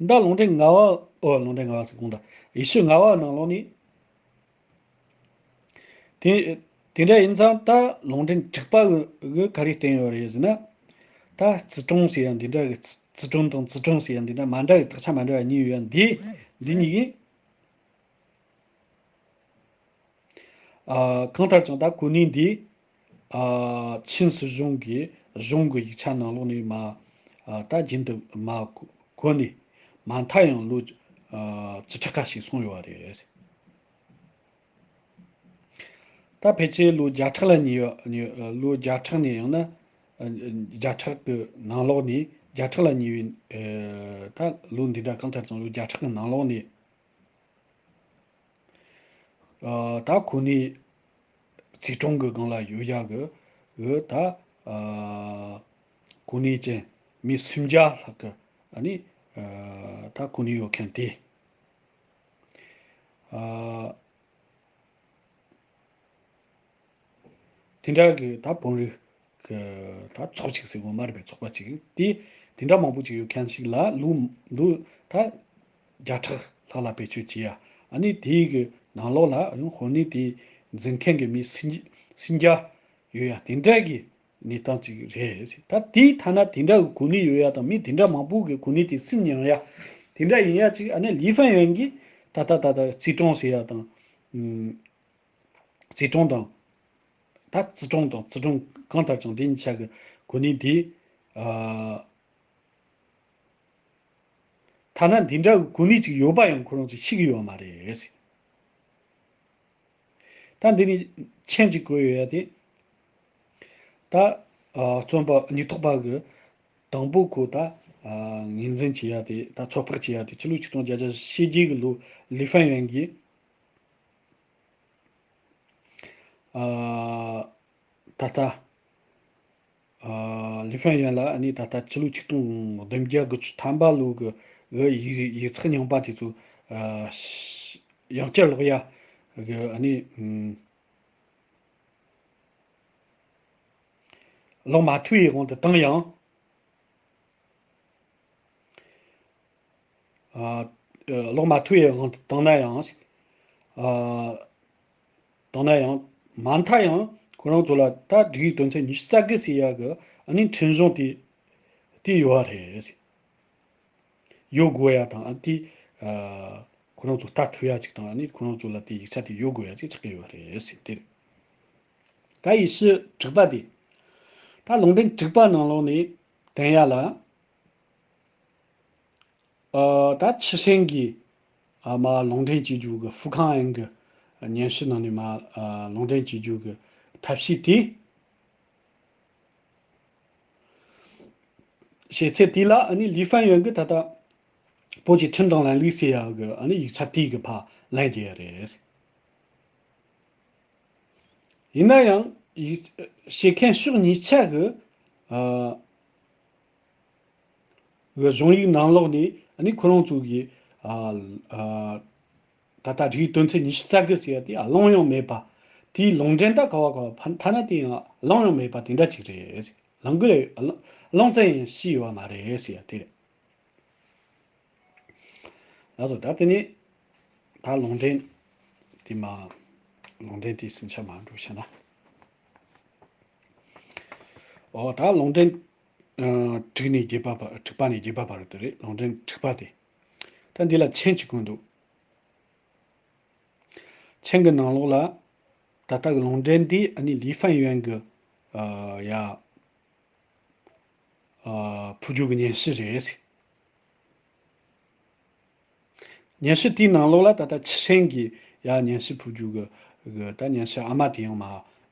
ད་ལུང་འདྲེན་ལྔ་བ། ཨོ། ལུང་འདྲེན་ལྔ་བ་ཟེར་གོང་ད་ཉི་ཤུ་ལྔ་བ་ནང་ལོགས་ནས། དེ་དེ་འདྲ་ཡིན་ཙང་ད་ལུང་འདྲེན་དྲུག་པ་གི་གི་ག་རེ་བསྟན་ཡོད་རེད་ཟེར་ན། ད་རྩིས་གྲངས་ཟེར་ཡ་འདི་འདྲ་གི། རྩིས་གྲངས་དང་རྩིས་གྲངས་ཟེར་ཡ་འདི་འདྲ་མ་འདྲ་གི་དག་ཆ་མ་འདྲ་བ་གཉིས་ཡོད་ཡ་འདི་འདི་གཉིས་ཀྱིས། ཨ། གང་ལྟར་ཀྱང་ད་གོ་གནས་འདི། ཨ། ཆིན་སྲིད་གཞུང་གི་གཞུང་གི་ཡིག་ཆ་ནང་ལོགས་ནས་མ། ཨ། ད་རྒྱུན་དུ་མ་གོ་ནས་མ་མཐའ་ཡང་ལོ། ཨ། བཅུ་ཕྲག་ཁ་ཞིག་སོང་ཡོད་པ་རེད། ད་ཕལ་ཆེར་ལོ་བརྒྱ་ཕྲག་ལ་ཉེ་བ། ལོ་བརྒྱ་ཕྲག་ནས་ཡང་ན། ཨ། བརྒྱ་ཕྲག་གི་ནང་ལོགས་ནས་བརྒྱ་ཕྲག་ལ་ཉེ་བའི། ཨ། ད་ལོ་འདི་འདྲ་གང་ལྟར་ཀྱང་ལོ་བརྒྱ་ཕྲག་གི་ནང་ལོགས་ནས། ཨ། ད་གོ་གནས་རྩིས་གྲངས་ཀྱི་སྒང་ལ་ཡོད་ཡག་གི་གི་ད། ཨ། གོ་གནས་ཅན་མི་སུམ་བརྒྱ་ལྷག་གི་ཨ་ནི། ཨ། ད་གོ་གནས་ཡོད་མཁན་དེ། ཨ། དེ་འདྲ་གི་ད་བོད་རིགས་ཀྱི་ད་ཚོགས་ཅིག་ཟེར་དགོས་མ་རེད་པས། ཚོགས་པ་ཅིག་དེ་དེ་འདྲ་མང་པོ་ཅིག་ཡོད་མཁན་ཞིག་ལ་ལོ་ལོ་ད་བརྒྱ་ཕྲག་ལྷག་ལ་བེད་སྤྱོད་བྱེད་ཡ། ཨ་ནི་དེའི་གི་ནང་ལོགས་ལ་ཡང་དཔོན་གནས་དེ་འཛིན་མཁན་གྱི་མི་སུམ་སུམ་བརྒྱ་ཡོད་ཡ་དེ་འདྲ་གི་གནས་སྟངས་ཅིག་རེད། ད་དེའི་ཐ་ན་དེ་འདྲ་གི་གོ་གནས་ཡོད་ཡ་དང་མི་དེ་འདྲ་མང་པོ་གི་གོ་གནས་དེ་སུམ་མྱངས་ཡ་དེ་འདྲ་ཡིན་ཡ་ཅིག་ཨ་ནི་ལི་ཧྥན་ཡོན་གྱིས་ད་ལྟ་ད་ལྟ་རྩིས་གྲངས་ཟེར་ཡ་དང་། ཨུམ། རྩིས་གྲངས་དང་། ད་རྩིས་གྲངས་དང་རྩིས་གྲངས་གང་ལྟར་ཀྱང་དེ་གཉིས་ཆ་གི་གོ་གནས་དེ། ཨ། ཐ་ན་འདི་འདྲ་གི་གོ་གནས་ཅིག་ཡོད་པ་ཡང་ཁོ་རང་ཚོས་ཤེས་ཀྱི་ཡོད་མ་རེད། ད་འདི་ནི་མཆན་ཅིག་བཀོད་ཡོད་ཡ་དེ། ད། ཨ། རྩོམ་པ་གཉིས་ཐོག་པ་གི་དང་པོ་ཁོ་ད། ཨ། ངོས་འཛིན་བྱེད་ཡ་དེ། ད་ཚོད་དཔག་བྱེད་ཡ་དེ་ཕྱི་ལོ་ཆིག་སྟོང་བརྒྱད་བརྒྱ་བཞི་བཅུ་ཞེ་བརྒྱད་གི་ལོ་ལི་ཧྥན་ཡོན་གྱིས། ཨ། ད་ལྟ། ཨ། ལི་ཧྥན་ཡོན་ལ་ཨ་ནི་ད་ལྟ་ཕྱི་ལོ་ཆིག་སྟོང་བདུན་བརྒྱ་དགུ་བཅུ་ཐམ་པ་ལོ་གི་གི་ཡིག་ཡིག་ཚགས་རྙིང་པ་དེ་ཚོ། ཨ། ཡང་བསྐྱར་ཀློག་ཡ་གི་ཨ་ནི། ཨུམ། ཀློག་མ་ཐུབ་པའི་དབང་དུ་བཏང་ཡང་། ཨ། ཀློག་མ་ཐུབ་པའི་དབང་དུ་བཏང་ན་ཡང་། ཨ། བཏང་ན་ཡང་། མ་མཐའ་ཡང་ཁོ་རང་ཚོ་ལ་ད་སྒྲིག་ཡིག་དོན་ཚན་ཉི་ཤུ་རྩ་དགུ་ཟེར་ཡ་གི་ཨ་ནི་འཕྲིན་བཟང་དེ་དེ་ཡོད་པ་རེད། ཡོད་དགོས་ཡ་དང་ཨ་དེ། ཨ། ཁོ་རང་ཚོ་ལྟ་ཐུབ་ཡ་ཅིག་དང་ཨ་ནི་ཁོ་རང་ཚོ་ལ་དེ་ཡིག་ཆ་དེ་ཡོད་དགོས་ཡ་ཅིག་ཆགས་ཀྱི་ཡོད་རེད་ཟེར་དེ་རེད། ད་ཡི་ཤུ་དྲུག་པ་དེ། ད་ལུང་འདྲེན་དྲུག་པ་ནང་ལོགས་ནས་བསྟན་ཡ་ལ། ཨ། ད་ཆི་ཧྲན་གྱིས་ཨ་མ་ལུང་འདྲེན་བྱེད་རྒྱུ་གི་ཧྥུ་ཁང་ཨན་གྱི་སྙན་ཞུ་ནང་ནས་མ་ཨ་ལུང་འདྲེན་བྱེད་རྒྱུ་གི་ཐབས་ཤེས་དེ། བྱེད་ཚད་དེ་ལ་ཨ་ནི་ལི་ཧྥན་ཡོན་གྱིས་ད་ལྟ་བོད་ཀྱི་ཁྲིམས་དང་ལམ་ལུགས་ཟེར་ཡག་གི་ཨ་ནི་ཡིག་ཆ་དེ་གི་ཕར་ལན་རྒྱག་ཡ་རེད། ཡིན་ན་ཡང་ཡིག་བྱེད་མཁན་ཕྱོགས་གཉིས་ཆ་གི་ཨ་གི་གཞུང་ཡིག་ནང་ལོགས་ནས་ཨ་ནི་ཁོ་རང་ཚོ་གི་ཨ་ཨ་ད་ལྟ་སྒྲིག་དོན་ཚན་ཉི་ཤུ་རྩ་དགུ་ཟེར་ཡ་དེ་བླངས་ཡང་མེད་པ། དེའི་ལུང་འདྲེན་ད་ག་བ་ག་བ་ཕན་ཐ་ན་དེ་ཡང་བླངས་ཡང་མེད་པ་དེ་འདྲ་ཅིག་རེད། བླངས་གི་རེད། བླངས་བླངས་ཚད་ཡང་ཤེས་ཡོད་པ་མ་རེད་ཟེར་ཡ་དེ་རེད། ལགས་སོ། ད་དེ་ནས་ད་ལུང་འདྲེན་དེ་མ་ལུང་འདྲེན་དེའི་ཟིན་ཆ་མ་འགྲོ་བྱས་ན། ཨོ་ད་ལུང་འདྲེན་ཨ་དྲུག་ནས་བརྒྱད་པ་བར་དྲུག་པ་ནས་བརྒྱད་པ་བར་དུ་རེད། ལུང་འདྲེན་དྲུག་པ་དེ། ད་འདི་ལ་མཆན་གཅིག་བཀོད་འདུག་མཆན་གྱི་ནང་ལོགས་ལ་ད་ལྟ་གི་ལུང་འདྲེན་འདི་ཨ་ནི་ལི་ཧྥན་ཡོན་གྱི་ཨ་ཡ་ཨ་ཕུལ་རྒྱུ་གི་སྙན་ཞུ་རེད། སྙན་ཞུ་དེའི་ནང་ལོགས་ལ་ད་ལྟ་ཆི་ཧྲན་གྱིས་ཡ་སྙན་ཞུ་ཕུལ་རྒྱུ་གི་གི་ད་སྙན་ཞུ་ཨ་མ་དེ་ཡང་མ་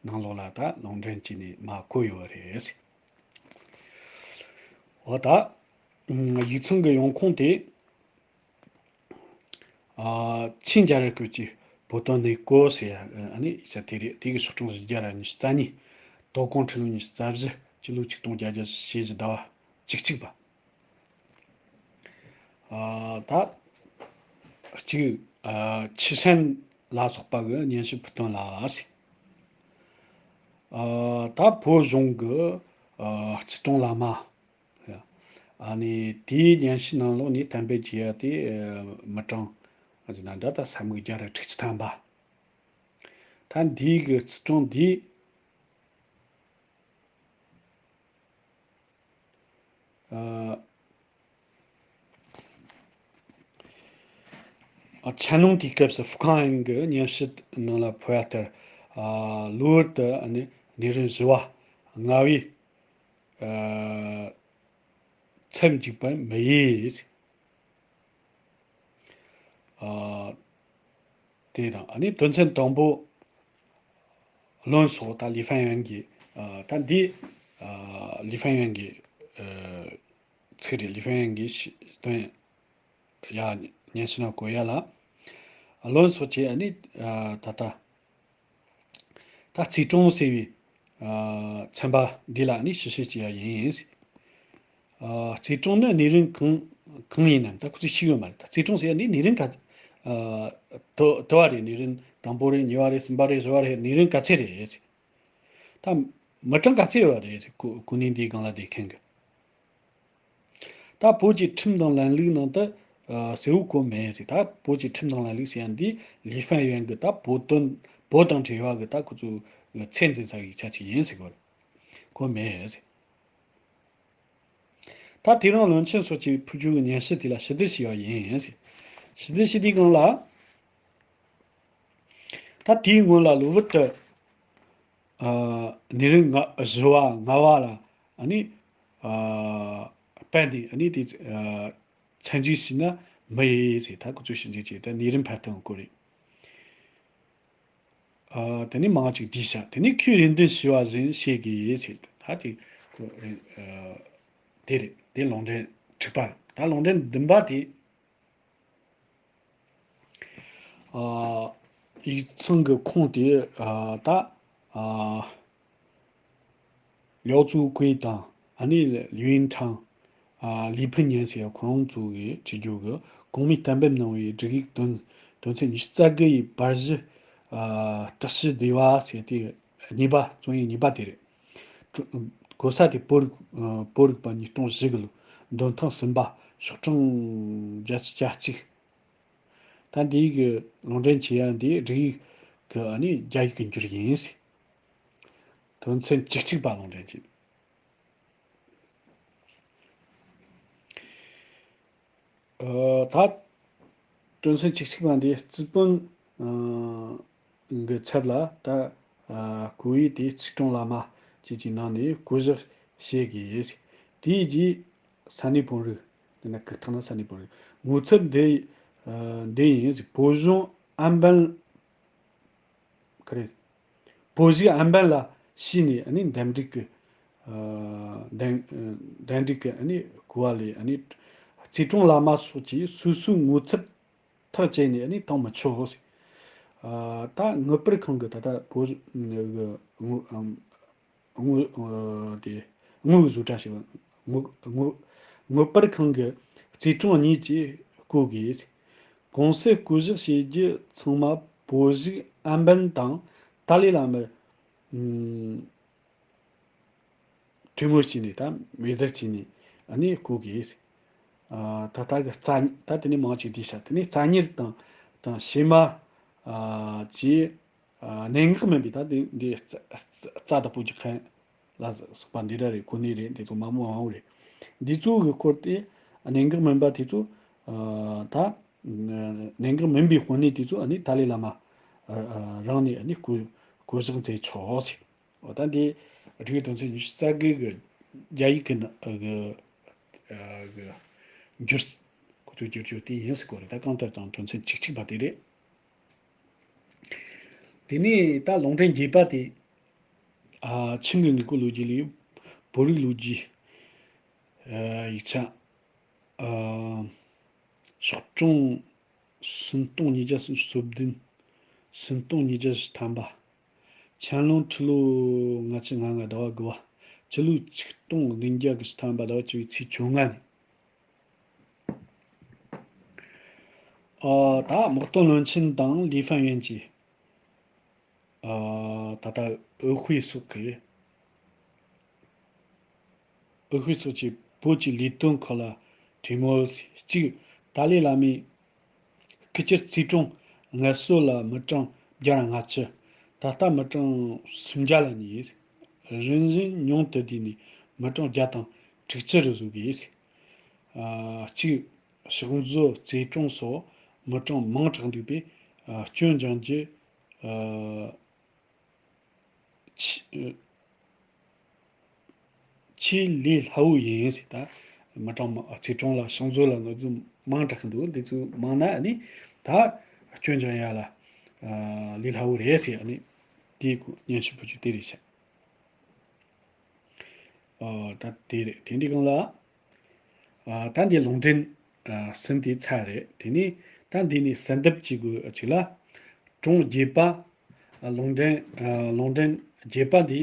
ནང་ལོགས་ལ་ད་ལུང་འདྲེན་བྱས་ནས་མ་བཀོད་ཡོད་རེད། འོ་ད་ཡིག་ཚང་གི་ཡོང་ཁུངས་དེ། ཨ་ཆིན་རྒྱལ་རབས་སྐབས་ཀྱི་བོད་དོན་གནས་སྐོར་ཟེར་ཡ་ཨ་ནི་ཡིག་ཆ་དེ་རེད། དེ་གི་ཤོག་གྲངས་བཞི་བརྒྱ་ར་ཉི་ཤུ་རྩ་གཉིས། དོ་དགོང་ཁྲི་ལོ་ཉི་ཤུ་རྩ་བཞི། སྤྱི་ལོ་ཆིག་སྟོང་བརྒྱད་བརྒྱ་ཞེ་བཞི་ཟླ་བ་བཅུ་གཅིག་པ། ཨ་ད་གཅིག་ཨ་ཆི་ཧྲན་ལ་སོགས་པ་གི་སྙན་ཞུ་ཕུལ་དོན་ལ་ཟེར། ཨ་ད་བོད་གཞུང་གི་ཨ་སྐྱིད་གྲོང་བླ་མ། ཨ་ནི་དེའི་སྙན་ཞུ་ནང་ལོགས་ནས་གཏན་འབེབས་བྱས་ཡ་དེ་མི་གྲངས་ཨ་ཅི་ན་འདྲ་ད་ས་མིག་བརྒྱ་ར་དྲུག་ཅུ་ཐམ་པ། ད་འདིའི་གི་སྐྱིད་གྲོང་འདི་ཨ་ཨ་ཆན་ལུང་དེའི་སྐབས་སུ་ཧྥུ་ཁང་ཨན་གྱི་སྙན་ཞུ་ནང་ལ་ཕུལ་བ་ལྟར། ཨ་གློ་བུར་དུ་ཨ་ནི་ནད་རིམས་བཞི་བ་ལྔ་བའི་ཨ་མཚམས་འཇིག་པར་མི་འོས། ཨ་དེ་དང་ཨ་ནི་དོན་ཚན་དང་པོ་ལོན་སོགས་ད་ལི་ཧྥན་ཡོན་གྱི་ཨ་ད་འདི་ཨ་ལི་ཧྥན་ཡོན་གྱི་ཨ་ཚིག་རེད། ལི་ཧྥན་ཡོན་གྱི་ཤི་དོན་ཡ་སྙན་ཞུ་ནང་བཀོད་ཡ་ལ། ལོན་སོགས་ཀྱིས་ཨ་ནི་ཨ་ད་ལྟ་ད་རྩིས་གྲོང་ཟེར་བའི་ཨ་ཚན་པ་འདི་ལ་ཨ་ནི་ཞིབ་བཤེར་བྱེད་ཡ་ཡིན། ཨ་རྩིས་གྲོང་ནི་ནད་རིམས་གང་གང་ཡིན་ནམ་ད་ཁོ་ཚོས་ཤེས་ཡོད་མ་རེད། ད་རྩིས་གྲོང་ཟེར་ཡ་ནི་ནད་རིམས་ག་ཨ་དུ་དུ་བ་རེད། ནད་རིམས་དང་པོ་རེད། གཉིས་པ་རེད། གསུམ་པ་རེད། བཞི་བ་རེད། ནད་རིམས་ག་ཚད་རེད། ད་མི་གྲངས་ག་ཚད་ཡོད་རེད། གོ་གོ་གནས་འདིའི་སྒང་ལ་བསྡད་མཁན་གྱི། ད་བོད་ཀྱི་ཁྲིམས་དང་ལམ་ལུགས་ནང་དུ་ཨ་གསལ་བོ་བཀོད་མེད་ཟེར། ད་བོད་ཀྱི་ཁྲིམས་དང་ལམ་ལུགས་ཟེར་ཡ་འདི་ལི་ཧྥན་ཡོན་གྱི་ད་བོད་དོན་བོད་དང་འབྲེལ་བ་གི་ད་ཁོ་ཚོ་གི་ཚད་འཛིན་ས་གི་ཡིག་ཆ་ཅིག་ཡིན་ཟེར་གོ་རེད། བཀོད་མེད་ཟེར། ད་དེ་རིང་བློན་ཆེན་སོགས་ཀྱིས་ཕུལ་རྒྱུ་གི་སྙན་ཞུ་དེ་ལ་ཞིབ་བསྡུར་བྱས་པ་ཡིན་ཟེར། ཞིབ་བསྡུར་བྱས་དུས་སྒང་ལ། ད་དེའི་སྔོན་ལ་གློ་བུར་དུ་ཨ་ནད་རིམས་ལྔ་བཞི་བ་ལྔ་བ་ལ་ཨ་ནི་ཨ་དཔེ་འདི་ཨ་ནི་དེ་ཨ་ཚད་འཇལ་བྱས་ན་མི་འོས་ཟེར། ད་ཁོ་ཚོས་ཞིབ་འཇུག་བྱས་ཏེ་ནད་རིམས་འཕར་སྟངས་སྐོར་རེད། ཨ་དེ་ནས་མང་ཅིག་བྲིས་ཤག་དེ་ནས་ཁོས་རེ་འདུན་ཞུས་པ་བཞིན་བྱེད་དགོས་ཟེར། ད་དེ་ཁོ་ཨ་དེ་རེད། དེ་ལུང་འདྲེན་དྲུག་པ་རེད། ད་ལུང་འདྲེན་བདུན་པ་དེ། ཨ་ཡིག་ཚང་གི་ཁོངས་དེ་ཨ་ད་ཨ་ལིའོ་ཙུའུ་ཀུའེ་དང་ཨ་ནི་ལིའུ་ཡིན་ཁྲང་། ཨ་ལི་ཕིན་ཉན་ཟེར་ཁོ་རང་ཚོ་གིས་བྲིས་རྒྱུ་གི་གོང་མའི་གཏན་འབེབས་གནང་བའི་སྒྲིག་ཡིག་དོན་དོན་ཚན་ཉི་ཤུ་རྩ་དགུ་ཡི་བར་གཞི་ཨ་བརྟག་ཞིབ་སྡེ་བ་ཟེར་དེ་གཉིས་པ། རྩོམ་ཡིག་གཉིས་པ་དེ་རེད། གོ་ས་དེ་བོད་རིག་ཨ་བོད་རིག་པ་ཉིས་སྟོང་བཞི་གི་ལོ། འདོན་ཐེངས་གསུམ་པ། ཤོག་གྲངས་བརྒྱད་ཅུ་གྱ་གཅིག་ད་འདིའི་གི་ལུང་འདྲེན་བྱེད་ཡ་འདི་སྒྲིག་ཡིག་གི་ཨ་ནི་རྒྱ་ཡིག་གི་འགྱུར་ཡིན་ཟེར། དོན་ཚན་བཅུ་གཅིག་པ་ལུང་འདྲེན་བྱེད། ཨ་ད་ དོན་ཚན་བཅུ་གཅིག་པ་འདི་རྩིས་དཔོན་གྱི་ཚབ་ལ་ད་བསྐོ་བའི་དེ་རྩིས་དྲུང་བླ་མ་བཅས་ཀྱི་ནང་ནས་བསྐོ་གཞག་བྱེད་དགོས། དེའི་རྗེས་ས་གནས་དཔོན་རིགས། དེ་ན་ཁུག་ཐག་ན་ས་གནས་དཔོན་རིགས། ངོ་ཚབ་འདི་འདི་ཡིན། བོད་གཞུང་ཨན་པན། ག་རེ། བོད་གཞུང་ཨན་པན་ལ་ཞུས་ནས་ཨ་ནི་འདེམས་སྒྲུག་གི། ཨ། འདེམས་འདེམས་སྒྲུག་གི་ཨ་ནི་བསྐོ་བ་ལས་ཨ་ནི་རྩིས་དྲུང་བླ་མ་སོགས་ཀྱིས་སོ་སོའི་ངོ་ཚབ་ཐག་བཅད་ནས་ཨ་ནི་བཏང་མི་ཆོག་ཟེར། ཨ། ད་དངུལ་འབར་ཁང་གི་ད་ལྟ་བོད་གཞུང་གི་ངོ་། ཨམ། དངུལ། ཨ། དེ་དངུལ་བཟོ་གྲྭ་ཞིག་དངུལ་དངུལ་དངུལ་འབར་ཁང་གི་རྩིས་དྲུང་གཉིས་ཀྱིས་བསྐོ་དགོས། གོང་གསལ་བསྐོ་གཞག་བྱས་རྗེས་ཚང་མ་བོད་གཞུང་ཨན་པན་དང་ཏཱ་ལའི་བླ་མར། ཨམ། གྲོས་མོལ་བྱས་ནས་ད་མེ་སྦྱར་བྱས་ནས་ཨ་ནི་བསྐོ་དགོས། ཨ། ད་ལྟ་གི་རྩ་ད་དེ་ནས་མང་ཆེ་དེ་བྱ། དེ་ནས་རྩ་གཉེར་དང་དང་ཕྱི་མ། ཨ། བཅས། ཨ། གནད་འགག་མིན་པའི་ད་འདི་འདི་རྩ་རྩ་བདག་པོ་རྒྱག་མཁན་ལ་སོགས་པ་འདི་འདྲ་རེད། གོ་གནས་རེད། འདི་ཚོ་མང་པོ་མང་པོ་རེད། འདི་ཚོ་གི་སྐོར་དེ་གནད་འགག་མིན་པ་དེ་ཚོ། ཨ། ད་གནད་འགག་མིན་པའི་དཔོན་གནས་དེ་ཚོ་ཨ་ནི་ཏཱ་ལའི་བླ་མ་རང་ནས་ཨ་ནི་བསྐོ་བསྐོ་གཞག་མཛད་ཆོག་ཟེར། འོ། ད་འདི་རིགས་དོན་ཚན་ཉི་ཤུ་རྩ་དགུ་གི་རྒྱ་ཡིག་གི་ནང་གི་གི་འགྱུར། ཁོ་ཚོས་བསྒྱུར་བཅོས་དེ་ཡིན་ཟེར་གོ་རེད། ད་གང་ལྟར་ཀྱང་དོན་ཚན་བཅུ་གཅིག་པ་དེ་རེད། དེ་ནས་ད་ལུང་འདྲེན་བརྒྱད་པ་དེ། ཨ། ཆིང་གི་དངུལ་རྐུ་ལོ་རྒྱུས་ལས་བོད་རིགས་ལོ་རྒྱུས། ཨ། ཡིག་ཆ། ཨ། ཤོག་གྲངས་སུམ་སྟོང་ཉིས་བརྒྱ་སུམ་ཅུ་སོ་བདུན། སུམ་སྟོང་ཉིས་བརྒྱ་བཞི་ཐམ་པ། ཆན་ལུང་ཁྲི་ལོ་ལྔ་བཅུ་ང་ལྔ་ཟླ་བ་དགུ་བ། སྤྱི་ལོ་ཆིག་སྟོང་བདུན་བརྒྱ་དགུ་བཅུ་ཐམ་པ་ཟླ་བ་བཅུ་བའི་ཚེས་བཅོ་ལྔ་ནས། ཨ། ད་དམག་དོན་བློན་ཆེན་དང་ལི་ཧྥན་ཡོན་གྱིས། ཨ། ད་ལྟ་ཨུ་ཧུའེ་སོགས་ཀྱི། ཨུ་ཧུའེ་སོགས་ཀྱིས་བོད་ཀྱི་ལས་དོན་ཁག་ལ་གྲོས་མོལ། གཅིག་ཏཱ་ལའི་བླ་མའི་སྐུ་ཕྱྭའི་རྩིས་དྲུང་ངལ་གསོ་ལ་མི་གྲངས་བརྒྱ་དང་ལྔ་བཅུ། ད་ལྟ་མི་གྲངས་སུམ་བརྒྱ་ལ་ཉེ། རིམ་བཞིན་ཉུང་དུ་བསྡུས་ནས་མི་གྲངས་བརྒྱ་དང་དྲུག་ཅུ་རུ་བཟོ་དགོས། ཨ། གཅིག་ཕྱག་མཛོད་རྩིས་དྲུང་སོགས་མི་གྲངས་མང་དྲགས་འདུག་པས། ཨ། སྐྱོན་སྦྱང་རྒྱུ། ཨ། ཆེས་ཆེས་ལས་སླ་བོ་ཡིན་ཟེར། ད་མི་གྲངས་མ་རྩིས་དྲུང་ལ་ཕྱག་མཛོད་ལ་ནོར་འཛོལ་མང་དྲགས་འདུག་འདི་ཚོ་མང་ན་ཨ་ནི་ད་སྐྱོན་སྦྱང་ཡ་ལ། ཨ། ལས་སླ་བོ་རེད་ཟེར། ཨ་ནི་དེའི་སྐོར་སྙན་ཞུ་ཕུལ་རྒྱུ་དེ་རེད་ཤག་ཨ། ད་དེ་རེད། དེ་འདྲའི་སྒང་ལ། ཨ། ད་འདི་ལུང་འདྲེན། ཨ། ཟིན་དེ་ཚར་རེད། དེ་ནས་ད་འདི་ནས་གསལ་འདེབས་བྱེད་དགོས་ཅིག་ལ། གྲངས་བརྒྱད་པ། ཨ། ལུང་འདྲེན། ཨ། ལུང་འདྲེན་བརྒྱད་པ་འདི།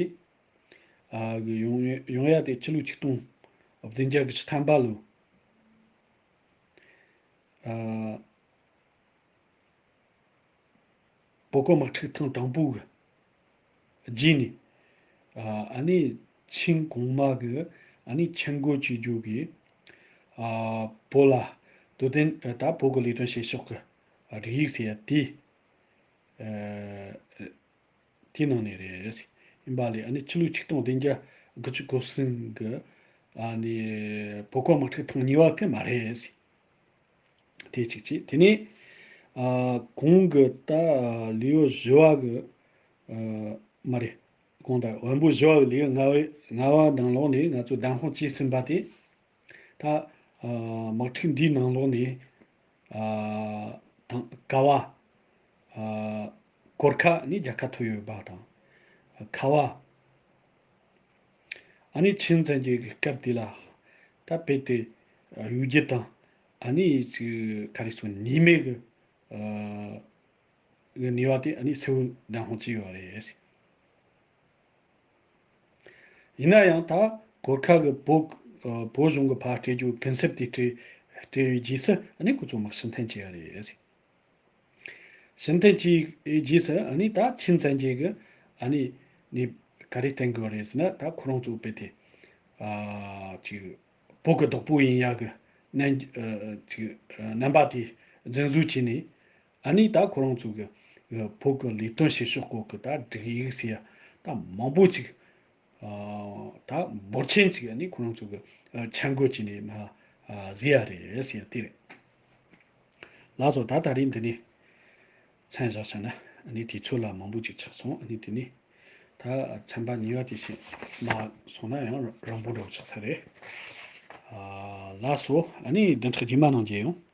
ཨ། གི་ཡོང་ཡོང་ཡ་དེ་ཕྱི་ལོ་ཆིག་སྟོང་བདུན་བརྒྱ་དགུ་བཅུ་ཐམ་པ་ལོ། ཨ། བོད་གོ་དམག་འཁྲུག་ཐེངས་དང་པོ་གི་རྗེས་ནས། ཨ། ཨ་ནི་ཆིང་གོང་མ་གི་ཨ་ནི་ཆན་གོ་ཅེས་བརྗོད་གི། ཨ། བོད་ལ་དོ་དན། ད་བོད་གི་ལས་དོན་བྱེད་ཕྱོགས་ཀྱི་སྒྲིག་ཡིག་ཟེར་ཡ་དེ། ཨ། དེའི་ནང་ནས་རེད། ཡིན་པ་ལས་ཨ་ནི་ཕྱི་ལོ་ཆིག་སྟོང་བདུན་བརྒྱ་དགུ་བཅུ་གོ་གསུམ་གི་ཨ་ནི་བོད་གོ་དམག་འཁྲུག་ཐེངས་གཉིས་པ་གི་མ་རེད། དེ་གཅིག་བྱས། དེ་ནས། ཨ། གོང་གི་ད་ལེའུ་བཞི་བ་གི། ཨ། མ་རེད། གོང་ད་བོན་པོ་བཞི་བ་གི་ལེའུ་ལྔ་བའི་ལྔ་བ་ནང་ལོགས་ནས་ང་ཚོ་བདམས་དཔང་བྱས་ཟིན་པ་དེ། ད། ཨ། དམག་འཁྲུག་འདིའི་ནང་ལོགས་ནས། ཨ། ཐང་། ཀ་བ། ཨ། གོར་ཁ་ནི་རྒྱལ་ཁ་ཐོབ་ཡོད་པ་དང་། ཁ་བ། ཨ་ནི་ཆིང་བཙན་རྒྱལ་གྱི་སྐབས་དེ་ལ། ད་དཔེ་དེ་གཡུལ་རྒྱལ་དང་། ཨ་ནི་ཅིག་ག་རེ་ཟེར། ཉེས་མེད་ཀྱི། ཨ། གི་ནུས་པ་དེ་ཨ་ནི་གསལ་བོ་བདམས་དཔང་བྱས་ཡོད་རེད། ཡིན་ན་ཡང་ད་གོར་ཁ་གི་བོད། ཨ། བོད་གཞུང་གི་ཕར་སྤྲད་རྒྱུ་གུན་གསབ་དེ་སྤྲད་སྤྲད་པའི་རྗེས་སུ་ཨ་ནི་ཁོ་ཚོ་དམག་ཕྱིར་འཐེན་བྱས་ཡོད་རེད། ཕྱིར་འཐེན་བྱས་རྗེས་སུ་ཨ་ནི་ད་ཆིང་བཙན་རྒྱལ་གྱིས་ཨ་ནི་ནི་ག་རེ་བསྟན་དགོས་རེད་ཟེར་ན། ད་ཁོ་རང་ཚོ་དཔེ་དེ། ཨ། ཅིག་བོད་ཀྱི་བདག་པོ་ཡིན་ཡག་གི་རྣམ། ཨ། ཅིག་རྣམ་པ་དེ་འཛིན་བཟུང་བྱས་ནས། ཨ་ནི་ད་ཁོ་རང་ཚོ་གི་བོད་ཀྱི་ལས་དོན་བྱེད་ཕྱོགས་སྐོར་གྱི་ད་སྒྲིག་ཡིག་ཟེར་ཡ་ད་མང་པོ་ཅིག་ཨ། ད་འབོར་ཆེན་ཅིག་ཨ་ནི་ཁོ་རང་ཚོ་གི། ཨ། ཆན་གོ་ཅེས་ནས་མ། ཨ། བཟོས་ཡ་རེད་ཟེར་ཡ་དེ་རེད། ལགས་སོ། ད་ད་རིང་འདི་ནས་མཚམས་བཞག་བྱས་ན་ཨ་ནི་དུས་ཚོད་ལ་མང་པོ་ཅིག་ཆགས་སོང་། ཨ་ནི་དེ་ནས་ད་ཚན་པ་གཉིས་པ་དེ་བྱས་མ་སོང་ན་ཡང་རིང་པོ་འདྲ་བོ་ཆགས་ས་རེད། ཨ། ལགས་སོ། ཨ་ནི་བདུན་ཕྲག་རྗེས་མ་ནང་མཇལ་ཡོང་།